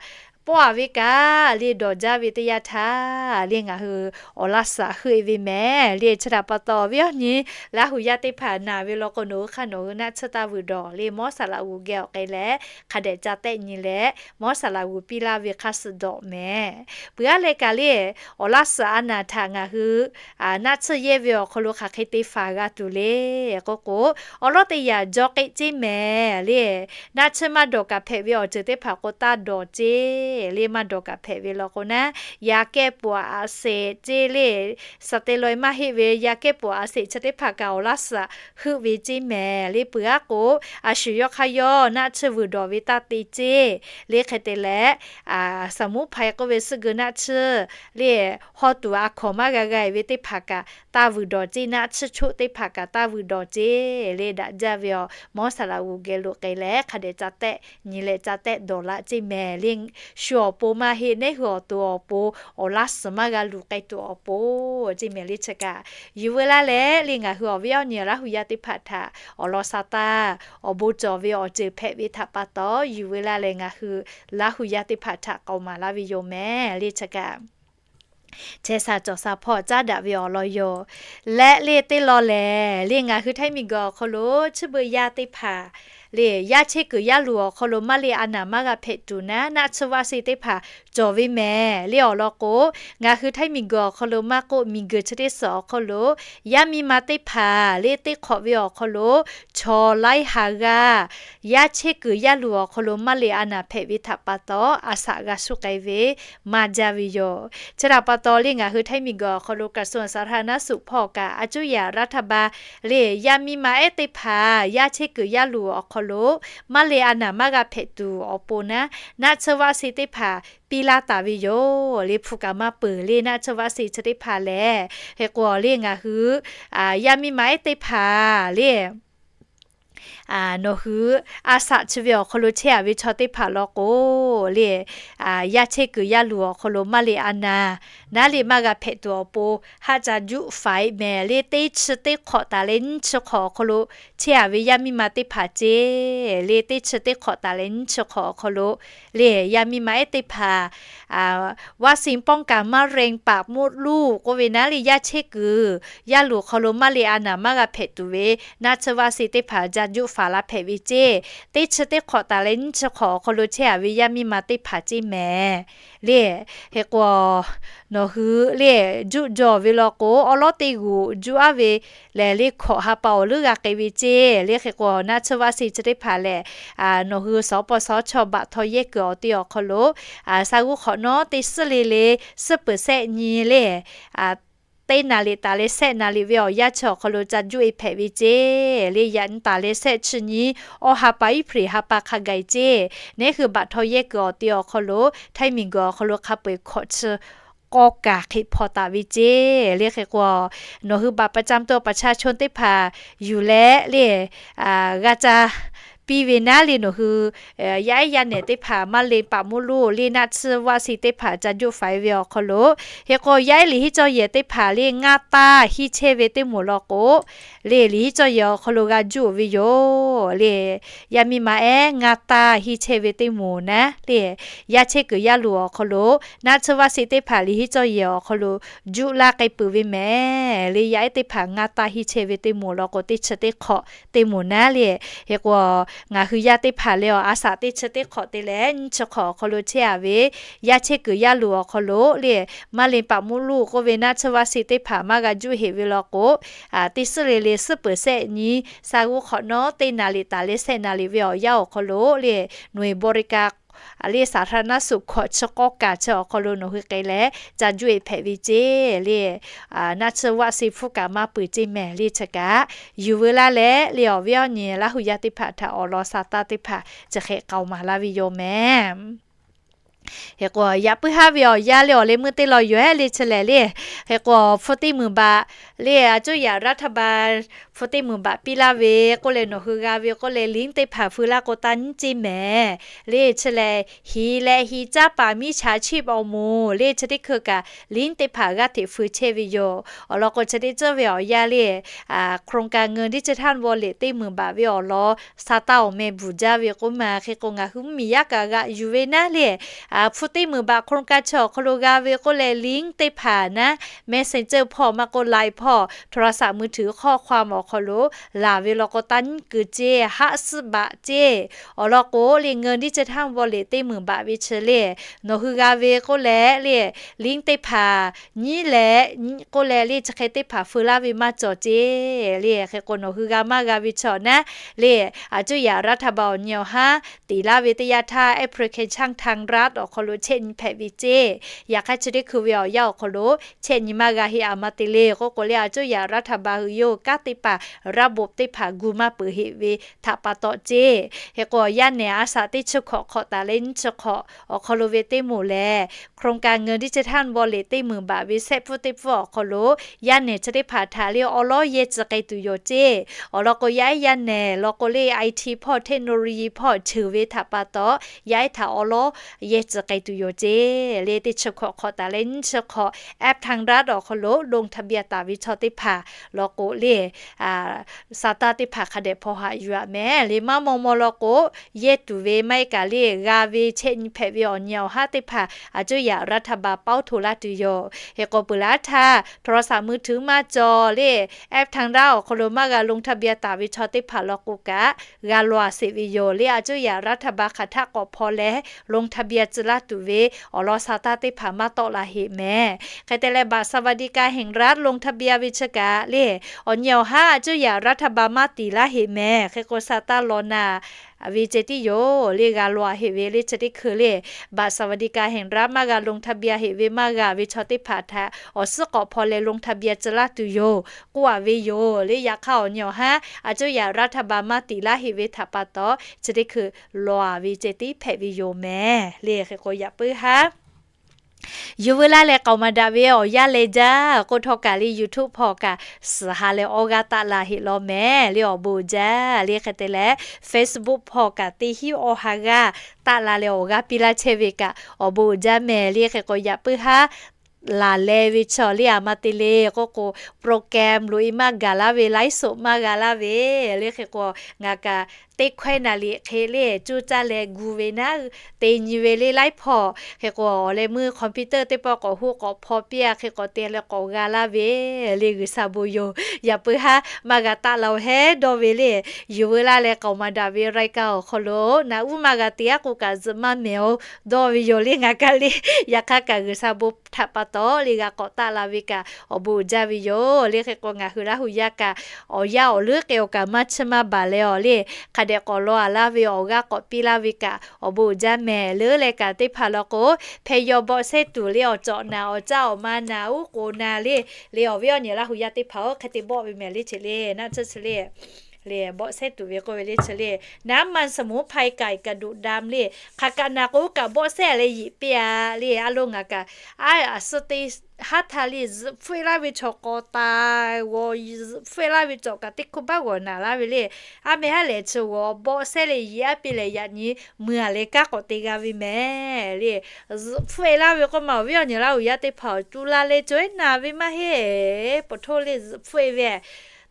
pawˆ-a ve kaꞈ le dawˬ jaˇ ve teˇ yanˇ htaˇ le ngaˬ hui awˬ laˇ suhˍ heuˆ-e ve mehˍ le. Chi htaꞈ pa taw awˬ viˉ awˬ nyi Laˇ hu yaˇ teˇ hpaˍ naˬ ve law k'o, nawˬ hui hk'aˇ nawˬ hui naˆ tsuhˇ taˇ vuiˬ dawˬ le mawˉ saˍ laꞈ g'uˬ geh awˬ k'ai leh hk'a dehꞈ ca tehˆ nyi leh mawˉ saˍ laꞈ g'uˬ piˇ laˇ ve hk'a suh dawꞈ mehˍ. Peuˬ aˉ leh kaꞈ le awˬ laˇ suhˍ a naˬ htaꞈ ngaˬ hui naˆ tsuhˇ yehˇ ve awˬ hk'aw lo hk'aˬ hk'e te faˍ g'a tuˬ le k'oˆ k'o, awˬ lawˉ teˇ yanˇ jaw k'eˆ ceˇ mehˍ le. Naˆ tsuhˇ maˇ dawˬ kaꞈ hpehꞈ ve awˬ ceuˬ teˇ hpaˍ k'o taˇ dawˬ ceˇ le. Maˇ dawˬ kaꞈ hpehꞈ ve law k'o naˉ, yaꞈ kehˉ poˍ a seˍ ceˇ le. Suhˍ te law-e maˇ heˆ ve yaꞈ kehˉ poˍ a seˍ chi teˇ hpaˍ kaꞈ awˬ laˇ suhˍ heuˆ ve ceˇ mehˍ le. Peuˬ aˉ k'o, a shu yawˇ hk'aˇ yawˇ naˆ tsuhˇ vuiˬ dawˬ ve taˇ te ceˇ le. Hk'e te leh, saˍ muˉ hpaˍ k'oˆ ve suhˆ geu naˆ tsuhˇ le hawˇ tuˬ a hkawnˍ maˇ g'a g'a-e ve teˇ hpaˍ kaꞈ taˇ vuiˬ dawˬ ceˇ. Naˆ tsuhˇ choˆ teˇ hpaˍ kaꞈ taˇ vuiˬ dawˬ ceˇ le. Daꞈ jaˇ ve awˬ mawˉ saˍ laꞈ g'uˬ geh lo k'ai leh hk'a dehꞈ ca tehˆ nyi leh ca tehˆ dawˬ laˇ ceˇ mehˍ le. Shu awˬ pon maˇ heˆ, neˉ hui awˬ to awˬ pon awˬ laˇ suhˍ maˇ g'a luˬ k'ai tuˬ awˬ pon ceˇ mehˍ le. Chi kaꞈ yuˬ veu laˇ leh le ngaˬ hui awˬ viˉ awˬ nyi Laˇ hu yaˇ teˇ hpaˍ htaꞈ awˬ lawn sha taˇ awˬ bon cawˬ ve awˬ ceuˬ hpehꞈ ve htaꞈ pa taw yuˬ veu laˇ leh ngaˬ hui Laˇ hu yaˇ teˇ hpaˍ htaꞈ k'aoˍ maˍ laˇ ve yoˬ mehˍ le. Chi kaꞈ chehˇ sha cawˬ sha hpawˇ caˉ daꞈ ve awˬ lawn yoˬ. Leh le teˇ law lehˬ le ngaˬ hui Htaiˇ miˬguiˬ awˬ hk'aw lo chi beuꞈ yaˇ teˇ hpaˍ le yaˇ chehˇ kuiˬ yaˇ luˬ awˬ hk'aw lo maˇ le a naˍ maˇ g'a hpehꞈ tuˬ naˉ, naˆ tsuhˇ vaˆ se teˇ hpaˍ cawˬ ve mehˍ le. Awˬ lawn k'o, ngaˬ hui Htaiˇ miˬguiˬ awˬ hk'aw lo maˇ k'oˆ, miˬguiˬ chi teˇ suhˍ awˬ hk'aw lo yaˇ miˇ ma teˇ hpaˍ le teˇ hk'awꞈ ve awˬ hk'aw lo chaw laiˉ ha g'aˇ yaˇ chehˇ kuiˬ yaˇ luˬ awˬ hk'aw lo maˇ le a naˍ hpehꞈ ve htaꞈ pa taw, a shaꞈ g'a shuˆ k'ai ve maˇ jaˇ ve yoˬ. Chi htaꞈ pa taw le ngaˬ hui Htaiˇ miˬguiˬ awˬ hk'aw lo กระทรวงสาธารณสุข hpawˇ kaꞈ a cuˇ yaꞈ รัฐบาล le yaˇ miˇ ma ehˉ teˇ hpaˍ yaˇ chehˇ kuiˬ yaˇ luˬ awˬ hk'aw lo maˇ le a naˍ maˇ g'a hpehꞈ tuˬ awˬ pon naˉ, naˆ tsuhˇ vaˆ se teˇ hpaˍ piˇ laˇ taˍ ve yoˬ le. Hpu kaꞈ maˇ peuˬ le naˆ tsuhˇ vaˆ se chi teˇ hpaˍ lehˬ. Hk'e k'o le ngaˬ hui yaˇ miˇ ma ehˉ teˇ hpaˍ le nawˬ hui a shaꞈ chi ve awˬ hk'aw lo chehˇ-a ve chaw teˇ hpaˍ law k'o le, yaˇ chehˇ kuiˬ yaˇ luˬ awˬ hk'aw lo maˇ le a naˍ naˉ le maˇ g'a hpehꞈ tuˬ awˬ pon haˆ ca juˆ faˍ-e mehˍ le. Teˇ chi teˇ hk'awꞈ taˍ leh nyiˇ chi hk'awꞈ awˬ hk'aw lo chehˇ-a ve yaˇ miˇ ma teˇ hpaˍ ceˇ le. Teˇ chi teˇ hk'awꞈ taˍ leh nyiˇ chi hk'awꞈ awˬ hk'aw lo le yaˇ miˇ ma ehˉ teˇ hpaˍ วัคซีนป้องกันมะเร็งปากมดลูก k'oˆ ve naˉ le yaˇ chehˇ kuiˬ yaˇ luˬ hk'aw lo maˇ le a naˍ maˇ g'a hpehꞈ tuˬ ve naˆ tsuhˇ vaˆ se teˇ hpaˍ ca juˆ faˍ la hpehꞈ ve ceˇ. Teˇ chi teˇ hk'awꞈ taˍ leh nyiˇ chi hk'awꞈ awˬ hk'aw lo chehˇ-a ve yaˇ miˇ ma teˇ hpaˍ ceˇ mehˍ le. Hk'e k'o nawˬ hui le juˆ jaw ve law k'o, awˉ lawˉ teˇ g'uˬ juˆ aˉ ve lehˬ le hkawꞈ ha pa awˬ leuˉ g'a k'ai ve ceˇ le. Hk'e k'o naˆ tsuhˇ vaˆ se chi teˇ hpaˍ lehˬ, nawˬ hui sawˉ paw sawˉ chaw baꞈ htaw yehˇ kuiˬ awˬ te awˬ hk'aw lo sha g'uˇ hk'awꞈ nawˉ teˇ suhˉ le le suhˉ peuˬ sehˆ nyi le teˇ naˍ riˍ taˍ leh sehˆ naˍ riˍ ve awˬ yanˇ chi awˬ hk'aw lo ca juˆ-e hpehꞈ ve ceˇ le. Yaꞈ nyi taˍ leh sehˆ chi nyi awˇ ha pa iˉ hpeꞈ ha pa hk'a gaˬ-e ceˇ. Neˉ hui baꞈ htaw yehˇ kuiˬ awˬ te awˬ hk'aw lo Htaiˇ miˬguiˬ awˬ hk'aw lo hk'a peu-eˬ hkawꞈ chi k'awˇ kaˍ hk'e hpaw taˍ ve ceˇ le. Hk'e k'o nawˬ hui บัตรประจำตัวประชาชน teˇ hpaˍ yuˬ leh le g'a ca piˇ ve naˉ le nawˬ hui yaˇ ehˉ yaˇ nehˬ teˇ hpaˍ maˇ le paˍ muˇ loˇ le naˆ tsuhˇ vaˆ se teˇ hpaˍ ca juˆ faˍ-e ve awˬ hk'aw lo, hk'e k'o yaˇ ehˉ liꞈ hiˉ cawˇ yehˬ teˇ hpaˍ le ngaˇ taˇ hiˇ chehˇ ve teˇ moˍ law k'o le liꞈ hiˉ cawˇ yehˬ awˬ hk'aw lo g'a juˆ ve yoˬ le. Yaˇ miˇ ma ehˉ ngaˇ taˇ hiˇ chehˇ ve teˇ moˍ naˉ le yaˇ chehˇ kuiˬ yaˇ luˬ awˬ hk'aw lo naˆ tsuhˇ vaˆ se teˇ hpaˍ liꞈ hiˉ cawˇ yehˬ awˬ hk'aw lo juˆ laˇ k'ai peuˬ ve mehˍ le. Yaˇ ehˉ teˇ hpaˍ ngaˇ taˇ hiˇ chehˇ ve teˇ moˍ law k'o teˇ chi teˇ hk'awꞈ teˇ moˍ naˉ le. Hk'e k'o ngaˬ hui yaˇ teˇ hpaˍ leh awˬ a shaꞈ teˇ chi teˇ hk'awꞈ te leh nyiˇ chi hk'awꞈ awˬ hk'aw lo chehˇ-a ve yaˇ chehˇ kuiˬ yaˇ luˬ awˬ hk'aw lo le maˇ le paˍ muˇ loˇ k'oˆ ve naˆ tsuhˇ vaˆ se teˇ hpaˍ maˇ g'a juˆ heꞈ ve law k'o, teˇ suhˉ le le suhˉ peuˬ sehˆ nyi sha g'uˇ hk'awꞈ nawˉ teˇ naˍ riˍ taˍ leh sehˆ naˍ riˍ ve awˬ yanˇ awˬ hk'aw lo le หน่วยบริการ le สาธารณสุข hkawꞈ chi k'awˇ kaˍ chi awˬ hk'aw lo nawˬ hui k'ai leh ca juˆ-e hpehꞈ ve ceˇ le. Naˆ tsuhˇ vaˆ se hpfuhˇ kaꞈ maˇ peuˬ ceˇ mehˍ le. Chi kaꞈ yuˬ veu laˇ leh le awˬ viˉ awˬ nyi Laˇ hu yaˇ teˇ hpaˍ htaꞈ awˬ lawn sha taˇ teˇ hpaˍ chi hk'e k'aoˍ maˍ laˇ ve yoˬ mehˍ. Hk'e k'o yaꞈ puiˉ haˉ ve awˬ yanˇ le awˬ leh meuˇ teˇ law yoˬ ehˉ le chi lehˬ le. Hk'e k'o hpu teˇ muiˬ baꞈ le a cuˇ yaꞈ รัฐบาล hpu teˇ muiˬ baꞈ piˇ laˇ ve k'oˆ leh nawˬ hui g'a ve k'oˆ leh ลิงก์ teˇ hpaˍ feu laˇ k'o taˇ nyiˉ ceˇ mehˍ le. Chi lehˬ hiˍ leh hiˍ caˉ paˍ มิจฉาชีพ awˬ moˍ le chi teˇ hkui kaꞈ ลิงก์ teˇ hpaˍ g'aˇ hteꞈ feu chehˇ ve yoˬ. Awˬ lawn k'o chi teˇ ceuˬ ve awˬ yanˇ le โครงการเงินดิจิทัลวอลเล็ต teˇ muiˬ baꞈ ve awˬ lawn sha taˇ awˬ meh bvuhˬ jaˇ ve k'oˆ ma. Hk'e k'o ngaˬ hui mvuhˇmiˬ yaˇ kaꞈ g'aꞈ yuˬ ve naˉ le hpu teˇ meunˍ baꞈ โครงการ chi awˬ hk'aw lo g'a ve k'oˆ leh ลิงก์ teˇ hpaˍ naˉ, Messenger hpawˇ maˇ k'oˆ Line hpawˇ โทรศัพท์มือถือ ข้อความ awˬ hk'aw lo laˬ ve law k'o taˇ nyiˉ kuiˬ ceˇ, haˆ suhˉ baꞈ ceˇ. Awˬ lawn k'o le เงินดิจิทัลวอลเล็ต teˇ meunˍ baꞈ ve chi le, nawˬ hui g'a ve k'oˆ leh le ลิงก์ teˇ hpaˍ nyiˉ leh k'oˆ leh le chi hk'e teˇ hpaˍ feu laˇ ve maˇ cawˬ ceˇ le. Hk'e k'o nawˬ hui g'a maˇ g'a ve chaw naˉ le, อาจจะ yaꞈ รัฐบาล awˬ nyi awˬ haˉ tiˍ laˇ ve teˇ yanˇ htaˇ แอปพลิเคชัน ทางรัฐ awˬ hk'aw lo chehˇ nyi hpehꞈ ve ceˇ. Yaꞈ hk'aˇ chi teˇ hkui ve awˬ yanˇ awˬ hk'aw lo chehˇ nyi maˇ g'a heˆ a ma te le k'oˆ k'o le, อาจจะ yaꞈ รัฐบาล hui yawˇ kanˉ teˇ hpaˍ ระบบ teˇ hpaˍ gu maˇ peuˬ heˆ ve htaꞈ pa taw ceˇ. Hk'e k'o yaˇ nehˬ a shaꞈ teˇ chi hkawꞈ hk'awꞈ taˍ leh nyiˇ chi hk'awꞈ awˬ hk'aw lo ve teˇ moˍ lehˬ, โครงการ เงินดิจิทัลวอลเล็ต teˇ meunˍ baꞈ ve sehˆ pfuhˇ teˇ pfuhˇ awˬ hk'aw lo yaˇ nehˬ chi teˇ hpaˍ htaꞈ le awˉ lawˉ yehˇ tcuh k'ai tuˬ yoˬ ceˇ. Awˬ lawn k'o yaˇ ehˉ yaˇ nehˬ lawn k'o le ไอที hpawˇ เทคโนโลยี hpawˇ ceuˬ ve htaꞈ pa taw yaˇ ehˉ htaꞈ awˉ lawˉ yehˇ tcuh k'ai tuˬ yoˬ ceˇ. Le teˇ chi hkawꞈ hk'awꞈ taˍ leh nyiˇ chi hk'awꞈ แอป ทางรัฐ awˬ hk'aw lo ลงทะเบียน taˍ ve chaw teˇ hpaˍ lawn k'o le, สตางค์ teˇ hpaˍ hk'a dehꞈ hpaw haꞈ yuˬ a mehˍ le maˇ maw maw lawn k'o, yehˇ tuˬ ve maˇ heˆ kaꞈ le g'a ve chehˇ nyi hpehꞈ ve awˬ nyi awˬ haˉ teˇ hpaˍ อาจจะ yaꞈ รัฐบาล paoˇ hto laˇ tuˬ yoˬ. Hk'e k'o peuˬ laˇ htaˇ โทรศัพท์มือถือ maˇ cawˬ le แอป ทางรัฐ awˬ hk'aw lo maˇ g'a ลงทะเบียน taˍ ve chaw teˇ hpaˍ lawn k'o kaꞈ g'a law a sheˍ ve yoˬ le. อาจจะ yaꞈ รัฐบาล hk'aˬ htaˆ k'awꞈ hpaw leh ลงทะเบียน tcuh laˇ tuˬ ve awˬ lawn สตางค์ teˇ hpaˍ maˇ tawˆ la heˆ mehˍ. Hk'e te leh บัตรสวัสดิการแห่งรัฐ ลงทะเบียน ve chi kaꞈ le awˬ nyi awˬ haˉ อาจจะ yaꞈ รัฐบาล maˇ tiˍ laˇ heˆ mehˍ. Hk'e k'o สตางค์ law na ve ceh tiˉ yoˬ le g'a law a heˆ ve le chi teˇ hkui le บัตรสวัสดิการแห่งรัฐ maˇ g'a ลงทะเบียน heˆ ve maˇ g'a ve chaw teˇ hpaˍ htaꞈ awˬ suhˉ k'awꞈ hpaw leh ลงทะเบียน tcuh laˇ tuˬ yoˬ k'oˆ a ve yoˬ le. Yaꞈ hk'aˇ awˬ nyi awˬ haˉ อาจจะ yaꞈ รัฐบาล maˇ tiˍ laˇ heˆ ve htaꞈ pa taw chi teˇ hkui law a ve ceh tiˉ hpehꞈ ve yoˬ mehˍ le. Hk'e k'o yaꞈ puiˉ haˉ yuˬ veu laˇ leh k'aoˍ maˍ daꞈ ve awˬ yanˇ leh jaˇ k'oˆ htawˇ kaꞈ le YouTube hpawˇ kaꞈ suhˍ ha leh awˇ g'aˇ taˆ la heˆ law mehˍ le awˬ bon uiˍ jaˇ le. Hk'e te leh Facebook hpawˇ kaꞈ teˇ hinˉ awˇ ha g'aˇ taˆ la leh awˬ g'aˇ piˇ laˇ chehˇ ve kaꞈ awˬ bon uiˍ jaˇ mehˍ le. Hk'e k'o yaꞈ puiˉ haˉ laˬ leh ve chaw le a ma te le k'oˆ k'o, program loꞈ e maˇ gaˬ laˇ ve ไลฟ์สด maˇ g'a laˇ ve le. Hk'e k'o ngaˬ kaꞈ teˇ hkawehˇ naˍ liꞈ hk'e le cuˇ caˇ leh gu ve naˉ te nyi ve le laiˉ hpawˇ. Hk'e k'o awˬ leh meuˇ computer teˇ pawˆ k'awꞈ hoˆ k'awꞈ hpaw piˇ a hk'e k'awꞈ te leh k'awꞈ g'a laˇ ve le G'uiˬsha bon yoˬ. Yaꞈ puiˉ haˉ maˇ g'a taˆ la-o hehˉ dawˇ ve le. Yuˬ veu laˇ leh k'aoˍ maˍ daꞈ ve รายการ awˬ hk'aw lo naꞈ uˉ maˇ g'a te aˉ k'o kaꞈ zuhꞈ maˇ mehˍ-o dawˇ ve yoˬ le ngaˬ kaꞈ le. Yaꞈ hk'aˇ kaꞈ G'uiˬsha bon htaꞈ pa taw le g'a k'awꞈ taˆ la ve kaꞈ awˬ bon uiˍ jaˇ ve yoˬ le. Hk'e k'o ngaˬ hui Laˇ hu yaˇ kaꞈ awˬ yanˇ awˬ leuˉ k'e awˬ kaꞈ maˇ chiˇ maˇ baˬ leh awˬ le hk'a dehꞈ k'awꞈ law a laˇ ve awˬ g'aˇ k'awꞈ piˇ laˇ ve kaꞈ awˬ bon uiˍ jaˇ mehˍ. Leuˉ leh kaꞈ teˇ hpaˍ law k'o, hpeh yaw bawˆ sehˉ tuˬ le awˬ cawꞈ naˍ awˬ caˇ awˬ ma naˍ uˉ k'oˍ naˍ le, le awˬ viˉ awˬ nyi Laˇ hu yaˇ teˇ hpaˍ-oˬ hk'e te bawˆ ve mehˍ le ce le naˆ tsuhˇ chi le. Le bawˆ sehˉ tuˬ ve k'oˆ ve le ce le, น้ำมันสมุนไพร ไก่กระดูกดำ le, hk'aˬ kaꞈ naˍ k'o kaꞈ bawˆ sehˉ leh yiꞈ piˇ a le. A lo ngaˬ kaꞈ a, a suh te haˉ htaˇ le zuhꞈ hpfuhˆ e laˇ ve chaw k'aw ta g'aw zuhꞈ hpfuhˆ e laˇ ve cawˬ kaꞈ teˇ hkui baˆ g'awˬ naˍ laˇ ve le. A meh haˉ lehˬ chi g'awˬ bawˆ sehˉ leh yiꞈ aˉ piˇ leh yaꞈ nyi mui a leh kanˉ k'awꞈ te g'a ve mehˍ le. Zuhꞈ hpfuhˆ e laˇ ve k'oˆ ma awˬ viˉ awˬ nyi Laˇ hu yaˇ teˇ hpaˍ-oˬ, cuˇ la leh cawˬ eˉ naˍ ve maˇ heˆ. Paˍ htoˇ le zuhꞈ hpfuhˆ e ve,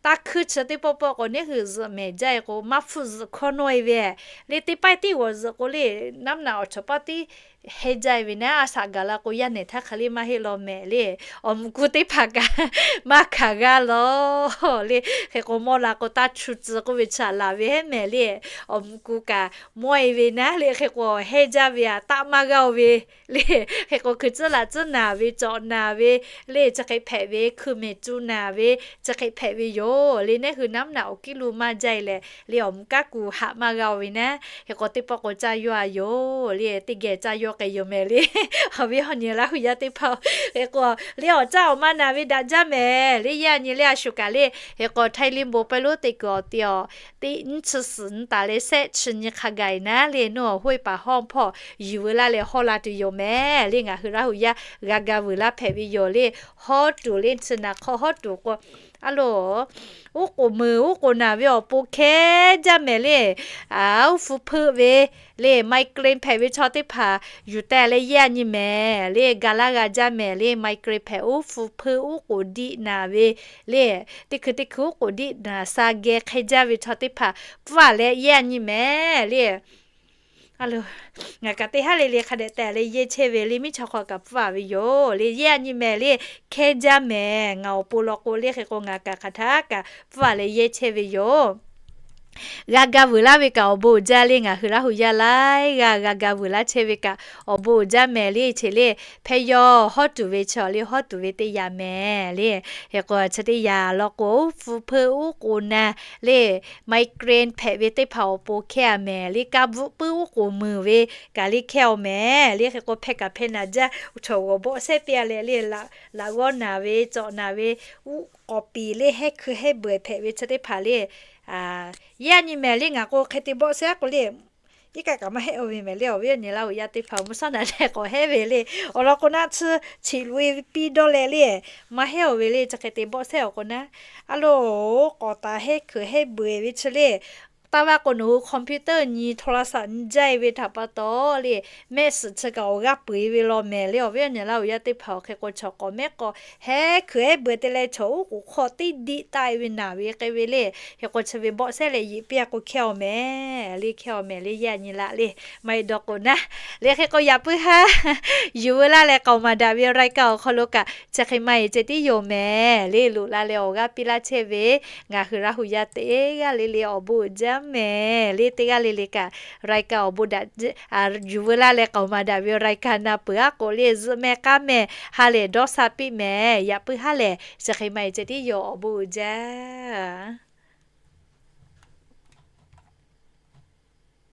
taˇ hkuiˇ chi teˇ pawˆ pawˆ k'o neˉ hui zuhꞈ mehˍ jaˇ e k'o maˇ hpfuhˆ zuhꞈ hkawˇ nawˇ e ve le. Teˇ paiˇ tiˉ g'awˬ zuhꞈ k'o le, naˉ naꞈ awˬ chawˍ paˇ tiˉ hehnˇ jaˇ e ve naˉ, a shaꞈ gaˬ la k'o yaˇ nehˬ htaˇ hk'aˬ le maˇ heˆ law mehˍ le. Awˬ mvuh ku teˇ hpaˍ kaꞈ maˇ hkanˍ g'a law le. Hk'e k'o mawˇ la k'o taˇ chu tcuh k'oˆ ve chaꞈ laˬ ve hehnˇ mehˍ le. Awˬ mvuh ku kaꞈ mawˇ e ve naˉ le, hk'e k'o hehnˇ jaˇ ve a taˆ maˇ g'aˇ-o ve le. Hk'e k'o hkui tcuhˉ laꞈ tcuhˉ naˍ ve cawꞈ naˍ ve le, chi hk'e hpehꞈ ve hkui mehˍ cu naˍ ve chi hk'e hpehꞈ ve yoˬ le. Neˉ hui naˉ naꞈ awˬ kiˉ lo maˇ jaˇ e leh le awˬ mvuh kaˉ kuˬ haꞈ maˇ g'a-o ve naˉ, hk'e k'o teˇ pawˆ k'o caˇ yawˇ a yoˬ le. Teˇ geh caˇ yawˇ k'ai yoˬ mehˍ le. Awˬ viˉ awˬ nyi Laˇ hu yaˇ teˇ hpaˍ-oˬ, hk'e k'o le awˬ caˇ awˬ ma naˍ ve daꞈ jaˇ mehˍ le. Yaˇ nyi le a shuˍ kaꞈ le, hk'e k'o Htaiˇ liˇ bon pawehˇ lonˉ teˇ kuiˬ awˬ te awˬ teˇ nyiˇ chi suhˍ nyi taˍ leh sehˆ chi nyi hk'a gaˬ e naˉ le, nawˬ awˬ hoˆ e paˍ hawˇ hpawˇ yuˬ veu laˇ leh hawˇ la tuˬ yoˬ mehˍ le. Ngaˬ hui Laˇ hu yaˇ g'a ga vuiˬ laˇ hpehꞈ ve yoˬ le. Hawˇ tuˬ le chi naˍ hk'aw hawˇ tuˬ k'o, a lo, uˉ k'oˍ meuˍ uˉ k'oˍ naˍ ve awˬ pon hkehˇ jaˇ mehˍ le. Uˉ hpu hpeuˆ ve le, migraine hpehꞈ ve chaw teˇ hpaˍ yuˬ teh leh yaˇ nyi mehˍ le. Ga laˇ g'a jaˇ mehˍ le. Migraine hpehꞈ uˉ hpu hpeuˆ uˉ k'oˍ diˆ naˍ ve le, teˇ hkui teˇ hkui uˉ k'oˍ diˆ naˍ sha geh hk'e jaˇ ve chaw teˇ hpaˍ pfuhˇ a leh yaˇ nyi mehˍ le. A lo, ngaˬ kaꞈ teˇ haˉ le le hk'a dehꞈ tehˬ leh yehˇ chehˇ ve le, miˉ chaw hk'aw kaꞈ pfuhˇ a ve yoˬ le. Yehˇ a nyi mehˍ le, hkehˇ jaˇ mehˍ. Ngaˬ awˬ pon law k'o le hk'e k'o ngaˬ kaꞈ hk'aˬ htaˇ kaꞈ pfuhˇ a leh yehˇ chehˇ ve yoˬ. G'a ga vuiˬ laˇ ve kaꞈ awˬ bon uiˍ jaˇ le. Ngaˬ hui Laˇ hu yaˇ laiˉ g'aˇ g'a ga vuiˬ laˇ chehˇ ve kaꞈ awˬ bon uiˍ jaˇ mehˍ le. Chi le, hpehˇ yawˇ hawˉ tuˬ ve chaw le, hawˉ tuˬ ve teˇ yanˇ mehˍ le. Hk'e k'o chi teˇ yanˇ law k'o, uˉ hpu hpeuˇ uˉ k'oˍ na le, migraine hpehꞈ ve teˇ hpaˍ awˬ pon hkehˇ a mehˍ le. Ka bvuhꞈ puiˉ uˉ k'oˍ muiˬ ve kaꞈ le hkehˇ a mehˍ le. Hk'e k'o hpehˇ kaꞈ hpehˇ naˍ jaˇ, chaw g'awˬ bawˆ sehˉ piˇ a leh le, laꞈ g'awˇ naˬ ve, cawꞈ naˬ ve, uˉ k'awꞈ piˍ le, hehˉ hkui hehˉ beuˬ hpehꞈ ve chi teˇ hpaˍ le. Yehˇ a nyi mehˍ le. Ngaˬ k'o hk'e te bawˆ sehˉ k'o le, iˉ kaˆ kaꞈ maˇ hehˆ o ve mehˍ le. Awˬ viˉ awˬ nyi Laˇ hu yaˇ teˇ hpaˍ, mvuhˇ shaˉ naꞈ leh k'awꞈ hehˉ ve le. Awˬ lawn k'o naˆ tsuhˇ cheꞈ loꞈ e piˇ dawˇ leh le, maˇ hehˉ o ve le. Chi hk'e te bawˆ sehˉ awˬ k'o naˉ, a lo, k'awꞈ taˍ hehˉ hkui hehˉ beuˬ ve chi le. Taˇ vaˇ k'o nawˬ hui computer nyi, โทรศัพท์ nyi jaˇ e ve htaꞈ pa taw le, mehˆ suhˍ chi kaꞈ awˬ g'aˇ peu eˬ ve law mehˍ le. Awˬ viˉ awˬ nyi Laˇ hu yaˇ teˇ hpaˍ, hk'e k'o chaw k'awꞈ mehˉ k'awꞈ hehˉ hkui hehˉ beuˬ te leh chaw uˉ k'oˍ hk'aw teˇ diˆ taˆ e ve naˬ ve k'e ve le. Hk'e k'o chi ve bawˆ sehˉ leh yeꞈ piˇ a k'o hkehˇ a mehˍ le, hkehˇ a mehˍ le. Yehˇ a nyi laˇ le, maˇ heˆ dawˇ k'o naˉ. Le hk'e k'o yaꞈ puiˉ haˉ yuˬ veu laˇ leh k'aoˍ maˍ daꞈ ve รายการ awˬ hk'aw lo kaꞈ chi hk'e maˇ e ceh tiˉ yoˬ mehˍ le. Loꞈ la leh awˬ g'aˇ piˇ laˇ chehˇ ve ngaˬ hui Laˇ hu yaˇ teˇ g'aˇ le le awˬ bon uiˍ jaˇ mehˍ le. Teˇ g'aˇ le le kaꞈ รายการ awˬ bon daꞈ yuˬ veu laˇ leh k'aoˍ maˍ daꞈ ve รายการ na peuˬ a k'o le, zuhꞈ meh k'aˉ meh ha lehˬ dawˇ sha piˇ mehˍ. Yaꞈ puiˉ haˉ lehˬ chi hk'e maˇ e ceh tiˉ yoˬ, awˬ bon uiˍ jaˇ.